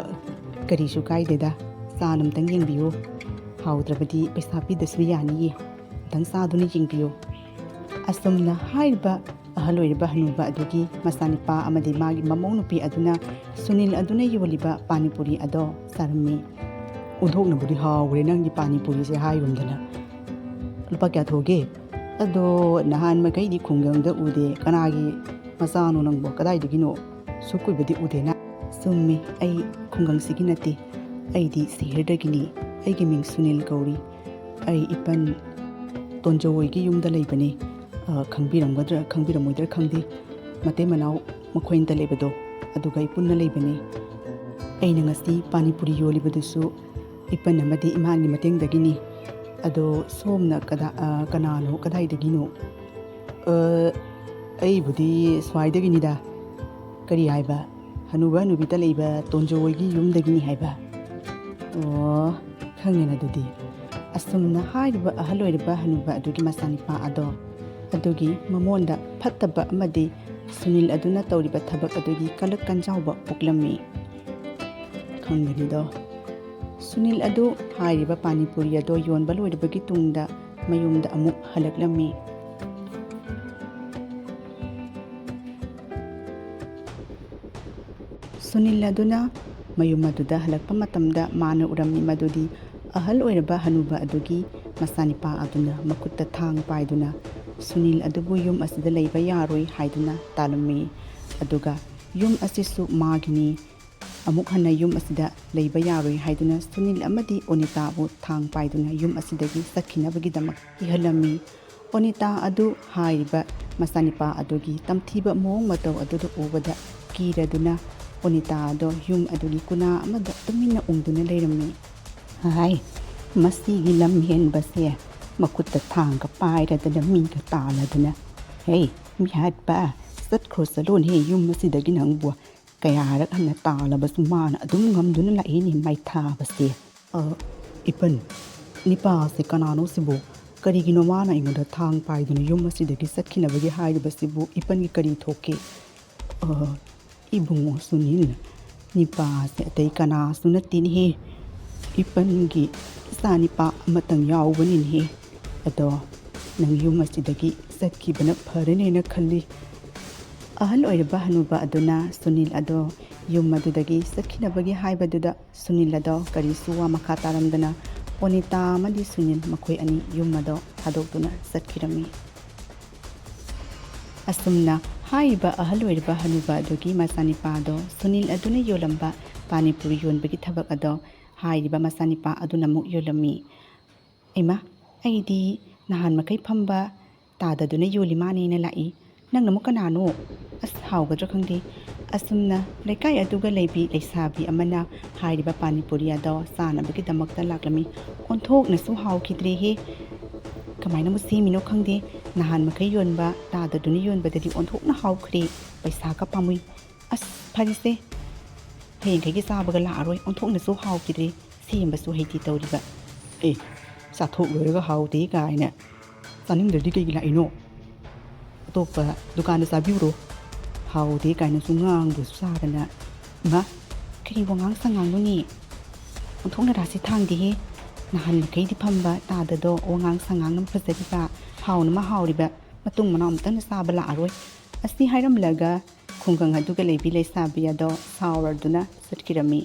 ꯀꯔꯤꯁꯨ ꯀꯥꯏꯗꯦꯗ꯫ ꯆꯥꯅ ꯑꯝꯇꯪ ꯌꯦꯡꯕꯤꯌꯨ꯫ ꯍꯥꯎꯇ꯭ꯔꯕꯗꯤ ꯄꯩꯁꯥ ꯄꯤꯗꯁꯨ ꯌꯥꯅꯤꯌꯦ꯫ ꯑꯝꯇꯪ ꯆꯥꯗꯨꯅ ꯌꯦꯡꯕꯤꯌꯨ꯫" ꯑꯁꯨꯝꯅ ꯍꯥꯏꯔꯤꯕ ꯑꯍꯜ ꯑꯣꯏꯔꯤꯕ ꯍꯅꯨꯕ ꯑꯗꯨꯒꯤ ꯃꯆꯥꯅꯤꯄꯥ ꯑꯃꯗꯤ ꯃꯥꯒꯤ ꯃꯃꯧ ꯅꯨꯄꯤ ꯑꯗꯨꯅ ꯁꯨꯅꯤꯜ ꯑꯗꯨꯅ ꯌꯣꯜꯂꯤꯕ ꯄꯥꯅꯤꯄꯨꯔꯤ ꯑꯗꯣ ꯆꯥꯔꯝꯃꯤ꯫ "ꯎꯟꯊꯣꯛꯅꯕꯨꯗꯤ ꯍꯥꯎꯈ꯭ꯔꯦ ꯅꯪꯒꯤ ꯄꯥꯅꯤꯄꯨꯔꯤꯁꯦ" ꯍꯥꯏꯔꯨꯝꯗꯅ꯫ "ꯂꯨꯄꯥ ꯀꯌꯥ ꯊꯣꯛꯒꯦ?" "ꯑꯗꯣ ꯅꯍꯥꯟ ꯃꯈꯩꯗꯤ ꯈꯨꯡꯒꯪꯗ ꯎꯗꯦ, ꯀꯅꯥꯒꯤ ꯃꯆꯥꯅꯣ ꯅꯪꯕꯣ? ꯀꯗꯥꯏꯗꯒꯤꯅꯣ? ꯁꯨꯛ ꯀꯨꯏꯕꯗꯤ ꯎꯗꯦꯅ?" "ꯆꯨꯝꯃꯤ, ꯑꯩ ꯈꯨꯡꯒꯪꯁꯤꯒꯤ ꯅꯠꯇꯦ, ꯑꯩꯗꯤ ꯁꯍꯔꯗꯒꯤꯅꯤ꯫ ꯑꯩꯒꯤ ꯃꯤꯡ ꯁꯨꯅꯤꯜ ꯀꯧꯔꯤ꯫ ꯑꯩ ꯏꯄꯟ ꯇꯣꯟꯖꯧ ꯍꯣꯏꯒꯤ ꯌꯨꯝꯗ ꯂꯩꯕꯅꯤ꯫ ꯑ, ꯈꯪꯕꯤꯔꯝꯒꯗ꯭ꯔꯥ ꯈꯪꯕꯤꯔꯝꯃꯣꯏꯗ꯭ꯔꯥ ꯈꯪꯗꯦ, ꯃꯇꯩ ꯃꯅꯥꯎ ꯃꯈꯣꯏ ꯑꯅꯤꯇ ꯂꯩꯕꯗꯣ, ꯑꯗꯨꯒ ꯑꯩ ꯄꯨꯟꯅ ꯂꯩꯕꯅꯤ꯫ ꯑꯩꯅ ꯉꯁꯤ ꯄꯥꯅꯤꯄꯨꯔꯤ ꯌꯣꯜꯂꯤꯕꯗꯨꯁꯨ ꯏꯄꯟ ꯑꯃꯗꯤ ꯏꯃꯥꯒꯤ ꯃꯇꯦꯡꯗꯒꯤꯅꯤ꯫ ꯑꯗꯣ ꯁꯣꯝꯅ ꯀꯗꯥ-, ꯑ, ꯀꯅꯥꯅꯣ, ꯀꯗꯥꯏꯗꯒꯤꯅꯣ?" "ꯑ, ꯑꯩꯕꯨꯗꯤ ꯁ꯭ꯋꯥꯏꯗꯒꯤꯅꯤꯗ꯫" "ꯀꯔꯤ ꯍꯥꯏꯕ? ꯍꯅꯨꯕ ꯍꯅꯨꯕꯤꯗ ꯂꯩꯕ ꯇꯣꯟꯖꯣ ꯍꯣꯏꯒꯤ ꯌꯨꯝꯗꯒꯤꯅꯤ ꯍꯥꯏꯕ?" "ꯑꯣ, ꯈꯪꯉꯦꯅ ꯑꯗꯨꯗꯤ꯫" ꯑꯁꯨꯝꯅ ꯍꯥꯏꯔꯤꯕ ꯑꯍꯜ ꯑꯣꯏꯔꯕ ꯍꯅꯨꯕ ꯑꯗꯨꯒꯤ ꯃꯆꯥꯅꯤꯄꯥ ꯑꯗꯣ, ꯑꯗꯨꯒꯤ ꯃꯉꯣꯟꯗ ꯐꯠꯇꯕ ꯑꯃꯗꯤ ꯁꯨꯅꯤꯜ ꯑꯗꯨꯅ ꯇꯧꯔꯤꯕ ꯊꯕꯛ ꯑꯗꯨꯒꯤ ꯀꯂꯛ ꯀꯟꯖꯥꯎꯕ ꯄꯣꯛꯂꯝꯃꯤ꯫ ꯈꯪꯒꯅꯤꯗꯣ꯫ ꯁꯨꯅꯤꯜ ꯑꯗꯨ ꯍꯥꯏꯔꯤꯕ ꯄꯥꯅꯤꯄꯨꯔꯤ ꯑꯗꯣ ꯌꯣꯟꯕ ꯂꯣꯏꯔꯕꯒꯤ ꯇꯨꯡꯗ ꯃꯌꯨꯝꯗ ꯑꯃꯨꯛ ꯍꯜꯂꯛꯂꯝꯃꯤ꯫ ꯁꯨꯅꯤꯜ ꯑꯗꯨꯅ ꯃꯌꯨꯝ ꯑꯗꯨꯗ ꯍꯜꯂꯛꯄ ꯃꯇꯝꯗ ꯃꯥꯅ ꯎꯔꯝꯃꯤ ꯃꯗꯨꯗꯤ ꯑꯍꯜ ꯑꯣꯏꯔꯕ ꯍꯅꯨꯕ ꯑꯗꯨꯒꯤ ꯃꯆꯥꯅꯤꯄꯥ ꯑꯗꯨꯅ ꯃꯈꯨꯠꯇ ꯊꯥꯡ ꯄꯥꯏꯗꯨꯅ ꯁꯨꯅꯤꯜ ꯑꯗꯨꯕꯨ ꯌꯨꯝ ꯑꯁꯤꯗ ꯂꯩꯕ ꯌꯥꯔꯣꯏ ꯍꯥꯏꯗꯨꯅ ꯇꯥꯜꯂꯝꯃꯤ꯫ ꯑꯗꯨꯒ ꯌꯨꯝ ꯑꯁꯤꯁꯨ ꯃꯥꯒꯤꯅꯤ, ꯑꯃꯨꯛ ꯍꯟꯅ ꯌꯨꯝ ꯑꯁꯤꯗ ꯂꯩꯕ ꯌꯥꯔꯣꯏ ꯍꯥꯏꯗꯨꯅ ꯁꯨꯅꯤꯜ ꯑꯃꯗꯤ ꯑꯣꯅꯤꯇꯥꯕꯨ ꯊꯥꯡ ꯄꯥꯏꯗꯨꯅ ꯌꯨꯝ ꯑꯁꯤꯗꯒꯤ ꯆꯠꯈꯤꯅꯕꯒꯤꯗꯃꯛ ꯀꯤꯍꯜꯂꯝꯃꯤ꯫ ꯑꯣꯅꯤꯇꯥ ꯑꯗꯨ ꯍꯥꯏꯔꯤꯕ ꯃꯆꯥꯅꯤꯄꯥ ꯑꯗꯨꯒꯤ ꯇꯝꯊꯤꯕ ꯃꯑꯣꯡ ꯃꯇꯧ ꯑꯗꯨꯗ ꯎꯕꯗ ꯀꯤꯔꯗꯨꯅ ꯑꯣꯅꯤꯇꯥ ꯑꯗꯣ ꯌꯨꯝ ꯑꯗꯨꯒꯤ ꯀꯨꯅꯥ ꯑꯃꯗ ꯇꯨꯃꯤꯟꯅ ꯎꯪꯗꯨꯅ ꯂꯩꯔꯝꯃꯤ꯫ "ꯍꯥꯏ, ꯃꯁꯤꯒꯤ ꯂꯝ ꯍꯦꯟꯕꯁꯦ ꯃꯈꯨꯠꯇ ꯊꯥꯡꯒ ꯄꯥꯏꯔꯗꯅ ꯃꯤꯒ ꯇꯥꯜꯂꯗꯅ꯫ ꯍꯦ, ꯃꯤꯍꯥꯠꯄ, ꯆꯠꯈ꯭ꯔꯣ ꯆꯠꯂꯣꯅꯦ ꯌꯨꯝ ꯑꯁꯤꯗꯒꯤ ꯅꯪꯕꯨ꯫ ꯀꯌꯥꯔꯛ ꯍꯟꯅ ꯇꯥꯜꯂꯕꯁꯨ ꯃꯥꯅ ꯑꯗꯨꯝ ꯉꯝꯗꯨꯅ ꯂꯥꯛꯏꯅꯦ ꯃꯥꯏꯊꯥꯕꯁꯦ꯫" "ꯑ, ꯏꯄꯟ, ꯅꯤꯄꯥꯁꯦ ꯀꯅꯥꯅꯣ ꯁꯤꯕꯨ? ꯀꯔꯤꯒꯤꯅꯣ ꯃꯥꯅ ꯑꯩꯉꯣꯟꯗ ꯊꯥꯡ ꯄꯥꯏꯗꯨꯅ ꯌꯨꯝ ꯑꯁꯤꯗꯒꯤ ꯆꯠꯈꯤꯅꯕꯒꯤ ꯍꯥꯏꯔꯤꯕꯁꯤꯕꯨ? ꯏꯄꯟꯒꯤ ꯀꯔꯤ ꯊꯣꯛꯀꯦ?" "ꯑ, ꯏꯕꯨꯡꯉꯣ ꯁꯨꯅꯤꯜ, ꯅꯤꯄꯥꯁꯦ ꯑꯇꯩ ꯀꯅꯥꯁꯨ ꯅꯠꯇꯦꯅꯦꯍꯦ꯫ ꯏꯄꯟꯒꯤ ꯏꯆꯥ ꯅꯤꯄꯥ ꯑꯃꯇꯪ ꯌꯥꯎꯕꯅꯤꯅꯦꯍꯦ꯫ ꯑꯗꯣ ꯅꯪ ꯌꯨꯝ ꯑꯁꯤꯗꯒꯤ ꯆꯠꯈꯤꯕꯅ ꯐꯔꯅꯦꯅ ꯈꯜꯂꯤ꯫ ꯑꯍꯜ ꯑꯣꯏꯔꯕ ꯍꯅꯨꯕ ꯑꯗꯨꯅ ꯁꯨꯅꯤꯜ ꯑꯗꯣ ꯌꯨꯝ ꯑꯗꯨꯗꯒꯤ ꯆꯠꯈꯤꯅꯕꯒꯤ ꯍꯥꯏꯕꯗꯨꯗ ꯁꯨꯅꯤꯜ ꯑꯗꯣ ꯀꯔꯤꯁꯨ ꯋꯥ ꯃꯈꯥ ꯇꯥꯔꯝꯗꯅ ꯑꯣꯅꯤꯇꯥ ꯑꯃꯗꯤ ꯁꯨꯅꯤꯜ ꯃꯈꯣꯏ ꯑꯅꯤ ꯌꯨꯝ ꯑꯗꯣ ꯊꯥꯗꯣꯛꯇꯨꯅ ꯆꯠꯈꯤꯔꯝꯃꯤ꯫ ꯑꯁꯨꯝꯅ ꯍꯥꯏꯔꯤꯕ ꯑꯍꯜ ꯑꯣꯏꯔꯕ ꯍꯅꯨꯕ ꯑꯗꯨꯒꯤ ꯃꯆꯥꯅꯤꯄꯥꯗꯣ ꯁꯨꯅꯤꯜ ꯑꯗꯨꯅ ꯌꯣꯜꯂꯝꯕ ꯄꯥꯅꯤꯄꯨꯔꯤ ꯌꯣꯟꯕꯒꯤ ꯊꯕꯛ ꯑꯗꯣ ꯍꯥꯏꯔꯤꯕ ꯃꯆꯥꯅꯤꯄꯥ ꯑꯗꯨꯅ ꯑꯃꯨꯛ ꯌꯣꯜꯂꯝꯃꯤ꯫ "ꯏꯃꯥ, ꯑꯩꯗꯤ ꯅꯍꯥꯟ ꯃꯈꯩ ꯐꯝꯕ ꯇꯥꯗꯗꯨꯅ ꯌꯣꯜꯂꯤ ꯃꯥꯅꯦꯅ ꯂꯥꯛꯏ꯫ ꯅꯪꯅ ꯑꯃꯨꯛ ꯀꯅꯥꯅꯣ? ꯑꯁ, ꯍꯥꯎꯒꯗ꯭ꯔꯥ ꯈꯪꯗꯦ꯫" ꯑꯁꯨꯝꯅ ꯂꯩꯀꯥꯏ ꯑꯗꯨꯒ ꯂꯩꯕꯤ ꯂꯩꯁꯥꯕꯤ ꯑꯃꯅ ꯍꯥꯏꯔꯤꯕ ꯄꯥꯅꯤꯄꯨꯔꯤ ꯑꯗꯣ ꯆꯥꯅꯕꯒꯤꯗꯃꯛꯇ ꯂꯥꯛꯂꯝꯃꯤ꯫ "ꯑꯣꯟꯊꯣꯛꯅꯁꯨ ꯍꯥꯎꯈꯤꯗ꯭ꯔꯦꯍꯦ꯫ ꯀꯃꯥꯏꯅꯕꯨ ꯁꯦꯝꯃꯤꯅꯣ ꯈꯪꯗꯦ꯫ ꯅꯍꯥꯟ ꯃꯈꯩ ꯌꯣꯟꯕ ꯇꯥꯗꯗꯨꯅ ꯌꯣꯟꯕꯗꯗꯤ ꯑꯣꯟꯊꯣꯛꯅ ꯍꯥꯎꯈ꯭ꯔꯦ꯫ ꯄꯩꯁꯥꯒ ꯄꯥꯝꯃꯨꯏ꯫ ꯑꯁ, ꯐꯔꯦꯁꯦ꯫ ꯍꯌꯦꯡꯈꯩꯒꯤ ꯆꯥꯕꯒ ꯂꯥꯛꯑꯔꯣꯏ꯫ ꯑꯣꯟꯊꯣꯛꯅꯁꯨ ꯍꯥꯎꯈꯤꯗ꯭ꯔꯦ꯫ ꯁꯦꯝꯕꯁꯨ ꯍꯩꯇꯦ ꯇꯧꯔꯤꯕ꯫" "ꯑꯦ, ꯆꯥꯊꯣꯛ ꯂꯣꯏꯔꯒ ꯍꯥꯎꯇꯦ ꯀꯥꯏꯅ ꯆꯥꯅꯤꯡꯗ꯭ꯔꯗꯤ ꯀꯩꯒꯤ ꯂꯥꯛꯏꯅꯣ? ꯑꯇꯣꯞꯄ ꯗꯨꯀꯥꯟꯗ ꯆꯥꯕꯤꯌꯨꯔꯣ꯫ ꯍꯥꯎꯇꯦ ꯀꯥꯏꯅꯁꯨ ꯉꯥꯡꯕꯁꯨ ꯁꯥꯗꯅ꯫" "ꯏꯃꯥ, ꯀꯔꯤ ꯋꯥꯉꯥꯡ ꯁꯉꯥꯡꯅꯣꯅꯦ? ꯑꯣꯟꯊꯣꯛꯅ ꯔꯥꯁꯤ ꯊꯥꯡꯗꯦꯍꯦ꯫ ꯅꯍꯥꯟ ꯃꯈꯩꯗꯤ ꯐꯝꯕ ꯇꯥꯗꯗꯣ ꯋꯥꯉꯥꯡ ꯁꯉꯥꯡꯅ ꯐꯖꯔꯤꯕ, ꯍꯥꯎꯅ ꯍꯥꯎꯔꯤꯕ, ꯃꯇꯨꯡ ꯃꯅꯥꯎ ꯑꯃꯇꯪꯅ ꯆꯥꯕ ꯂꯥꯛꯑꯔꯣꯏ꯫" ꯑꯁꯤ ꯍꯥꯏꯔꯝꯂꯒ ꯈꯨꯡꯒꯪ ꯑꯗꯨꯒ ꯂꯩꯕꯤ ꯂꯩꯁꯥꯕꯤ ꯑꯗꯣ ꯁꯥꯎꯔꯗꯨꯅ ꯆꯠꯈꯤꯔꯝꯃꯤ꯫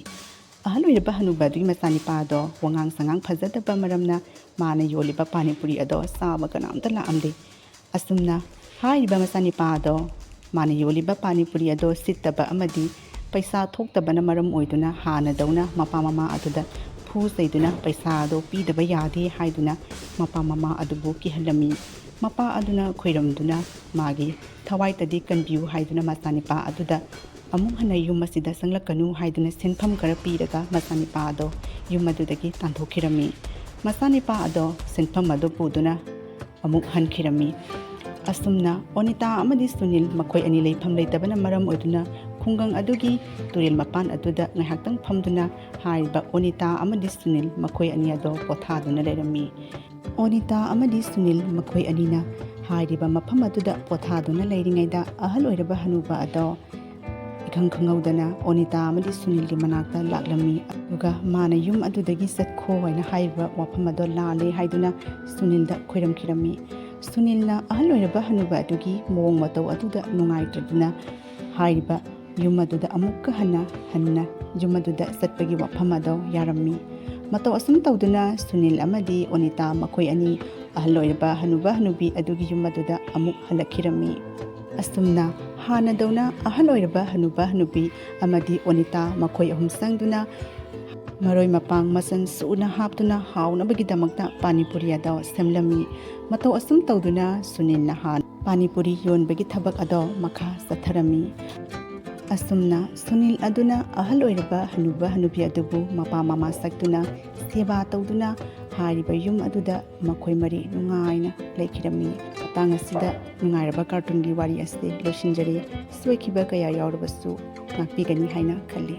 ꯑꯍꯜ ꯑꯣꯏꯔꯕ ꯍꯅꯨꯕ ꯑꯗꯨꯒꯤ ꯃꯆꯥꯅꯤꯄꯥ ꯑꯗꯣ ꯋꯥꯉꯥꯡ ꯁꯉꯥꯡ ꯐꯖꯗꯕ ꯃꯔꯝꯅ ꯃꯥꯅ ꯌꯣꯜꯂꯤꯕ ꯄꯥꯅꯤꯄꯨꯔꯤ ꯑꯗꯣ ꯆꯥꯕ ꯀꯅꯥꯝꯇ ꯂꯥꯛꯑꯝꯗꯦ꯫ ꯑꯁꯨꯝꯅ ꯍꯥꯏꯔꯤꯕ ꯃꯆꯥꯅꯤꯄꯥ ꯑꯗꯣ ꯃꯥꯅ ꯌꯣꯜꯂꯤꯕ ꯄꯥꯅꯤꯄꯨꯔꯤ ꯑꯗꯣ ꯁꯤꯠꯇꯕ ꯑꯃꯗꯤ ꯄꯩꯁꯥ ꯊꯣꯛꯇꯕꯅ ꯃꯔꯝ ꯑꯣꯏꯗꯨꯅ ꯍꯥꯟꯅꯗꯧꯅ ꯃꯄꯥ ꯃꯃꯥ ꯑꯗꯨꯗ ꯐꯨ ꯆꯩꯗꯨꯅ ꯄꯩꯁꯥ ꯑꯗꯣ ꯄꯤꯗꯕ ꯌꯥꯗꯦ ꯍꯥꯏꯗꯨꯅ ꯃꯄꯥ ꯃꯃꯥ ꯑꯗꯨꯕꯨ ꯀꯤꯍꯜꯂꯝꯃꯤ꯫ ꯃꯄꯥ ꯑꯗꯨꯅ ꯈꯣꯏꯔꯝꯗꯨꯅ ꯃꯥꯒꯤ ꯊꯋꯥꯏꯇꯗꯤ ꯀꯟꯕꯤꯌꯨ ꯍꯥꯏꯗꯨꯅ ꯃꯆꯥꯅꯤꯄꯥ ꯑꯗꯨꯗ ꯑꯃꯨꯛ ꯍꯟꯅ ꯌꯨꯝ ꯑꯁꯤꯗ ꯆꯪꯂꯛꯀꯅꯨ ꯍꯥꯏꯗꯨꯅ ꯁꯦꯟꯐꯝ ꯈꯔ ꯄꯤꯔꯒ ꯃꯆꯥꯅꯤꯄꯥ ꯑꯗꯣ ꯌꯨꯝ ꯑꯗꯨꯗꯒꯤ ꯇꯥꯟꯊꯣꯛꯈꯤꯔꯝꯃꯤ꯫ ꯃꯆꯥꯅꯤꯄꯥ ꯑꯗꯣ ꯁꯦꯟꯐꯝ ꯑꯗꯨ ꯄꯨꯗꯨꯅ ꯑꯃꯨꯛ ꯍꯟꯈꯤꯔꯝꯃꯤ꯫ ꯑꯁꯨꯝꯅ ꯑꯣꯅꯤꯇꯥ ꯑꯃꯗꯤ ꯁꯨꯅꯤꯜ ꯃꯈꯣꯏ ꯑꯅꯤ ꯂꯩꯐꯝ ꯂꯩꯇꯕꯅ ꯃꯔꯝ ꯑꯣꯏꯗꯨꯅ ꯈꯨꯡꯒꯪ ꯑꯗꯨꯒꯤ ꯇꯨꯔꯦꯜ ꯃꯄꯥꯟ ꯑꯗꯨꯗ ꯉꯥꯏꯍꯥꯛꯇꯪ ꯐꯝꯗꯨꯅ ꯍꯥꯏꯔꯤꯕ ꯑꯣꯅꯤꯇꯥ ꯑꯃꯗꯤ ꯁꯨꯅꯤꯜ ꯃꯈꯣꯏ ꯑꯅꯤ ꯑꯗꯣ ꯄꯣꯊꯥꯗꯨꯅ ꯂꯩꯔꯝꯃꯤ꯫ ꯑꯣꯅꯤꯇꯥ ꯑꯃꯗꯤ ꯁꯨꯅꯤꯜ ꯃꯈꯣꯏ ꯑꯅꯤꯅ ꯍꯥꯏꯔꯤꯕ ꯃꯐꯝ ꯑꯗꯨꯗ ꯄꯣꯊꯥꯗꯨꯅ ꯂꯩꯔꯤꯉꯩꯗ ꯑꯍꯜ ꯑꯣꯏꯔꯕ ꯍꯅꯨꯕ ꯑꯗꯣ ꯏꯈꯪ ꯈꯪꯍꯧꯗꯅ ꯑꯣꯅꯤꯇꯥ ꯑꯃꯗꯤ ꯁꯨꯅꯤꯜꯒꯤ ꯃꯅꯥꯛꯇ ꯂꯥꯛꯂꯝꯃꯤ꯫ ꯑꯗꯨꯒ ꯃꯥꯅ ꯌꯨꯝ ꯑꯗꯨꯗꯒꯤ ꯆꯠꯈꯣ ꯍꯥꯏꯅ ꯍꯥꯏꯔꯤꯕ ꯋꯥꯐꯝ ꯑꯗꯣ ꯂꯥꯜꯂꯦ ꯍꯥꯏꯗꯨꯅ ꯁꯨꯅꯤꯜꯗ ꯈꯣꯏꯔꯝꯈꯤꯔꯝꯃꯤ꯫ ꯁꯨꯅꯤꯜꯅ ꯑꯍꯜ ꯑꯣꯏꯔꯕ ꯍꯅꯨꯕ ꯑꯗꯨꯒꯤ ꯃꯑꯣꯡ ꯃꯇꯧ ꯑꯗꯨꯗ ꯅꯨꯡꯉꯥꯏꯇ꯭ꯔꯗꯨꯅ ꯍꯥꯏꯔꯤꯕ ꯌꯨꯝ ꯑꯗꯨꯗ ꯑꯃꯨꯛꯀ ꯍꯟꯅ ꯍꯟꯅ ꯌꯨꯝ ꯑꯗꯨꯗ ꯆꯠꯄꯒꯤ ꯋꯥꯐꯝ ꯑꯗꯣ ꯌꯥꯔꯝꯃꯤ꯫ ꯃꯇꯧ ꯑꯁꯨꯝ ꯇꯧꯗꯨꯅ ꯁꯨꯅꯤꯜ ꯑꯃꯗꯤ ꯑꯣꯅꯤꯇꯥ ꯃꯈꯣꯏ ꯑꯅꯤ ꯑꯍꯜ ꯑꯣꯏꯔꯕ ꯍꯅꯨꯕ ꯍꯅꯨꯕꯤ ꯑꯗꯨꯒꯤ ꯌꯨꯝ ꯑꯗꯨꯗ ꯑꯃꯨꯛ ꯍꯜꯂꯛꯈꯤꯔꯝꯃꯤ꯫ ꯑꯁꯨꯝꯅ ꯍꯥꯟꯅꯗꯧꯅ ꯑꯍꯜ ꯑꯣꯏꯔꯕ ꯍꯅꯨꯕ ꯍꯅꯨꯕꯤ ꯑꯃꯗꯤ ꯑꯣꯅꯤꯇꯥ ꯃꯈꯣꯏ ꯑꯍꯨꯝ ꯆꯪꯗꯨꯅ ꯃꯔꯣꯏ ꯃꯄꯥꯡ ꯃꯆꯜ ꯁꯨꯅ ꯍꯥꯞꯇꯨꯅ ꯍꯥꯎꯅꯕꯒꯤꯗꯃꯛꯇ ꯄꯥꯅꯤꯄꯨꯔꯤ ꯑꯗꯣ ꯁꯦꯝꯂꯝꯃꯤ꯫ ꯃꯇꯧ ꯑꯁꯨꯝ ꯇꯧꯗꯨꯅ ꯁꯨꯅꯤꯜꯅ ꯍꯥꯟꯅ ꯄꯥꯅꯤꯄꯨꯔꯤ ꯌꯣꯟꯕꯒꯤ ꯊꯕꯛ ꯑꯗꯣ ꯃꯈꯥ ꯆꯠꯊꯔꯝꯃꯤ꯫ ꯑꯁꯨꯝꯅ ꯁꯨꯅꯤꯜ ꯑꯗꯨꯅ ꯑꯍꯜ ꯑꯣꯏꯔꯕ ꯍꯅꯨꯕ ꯍꯅꯨꯕꯤ ꯑꯗꯨꯕꯨ ꯃꯄꯥ ꯃꯃꯥ ꯁꯛꯇꯨꯅ ꯁꯦꯕꯥ ꯇꯧꯗꯨꯅ ꯍꯥꯏꯔꯤꯕ ꯌꯨꯝ ꯑꯗꯨꯗ ꯃꯈꯣꯏ ꯃꯔꯤ ꯅꯨꯡꯉꯥꯏꯅ ꯂꯩꯈꯤꯔꯝꯃꯤ꯫ ꯃꯇꯥꯡ ꯑꯁꯤꯗ ꯅꯨꯡꯉꯥꯏꯔꯕ ꯀꯥꯔꯇꯨꯟꯒꯤ ꯋꯥꯔꯤ ꯑꯁꯤ ꯂꯣꯏꯁꯤꯟꯖꯔꯦ꯫ ꯁꯣꯏꯈꯤꯕ ꯀꯌꯥ ꯌꯥꯎꯔꯕꯁꯨ ꯉꯥꯛꯄꯤꯒꯅꯤ ꯍꯥꯏꯅ ꯈꯜꯂꯤ꯫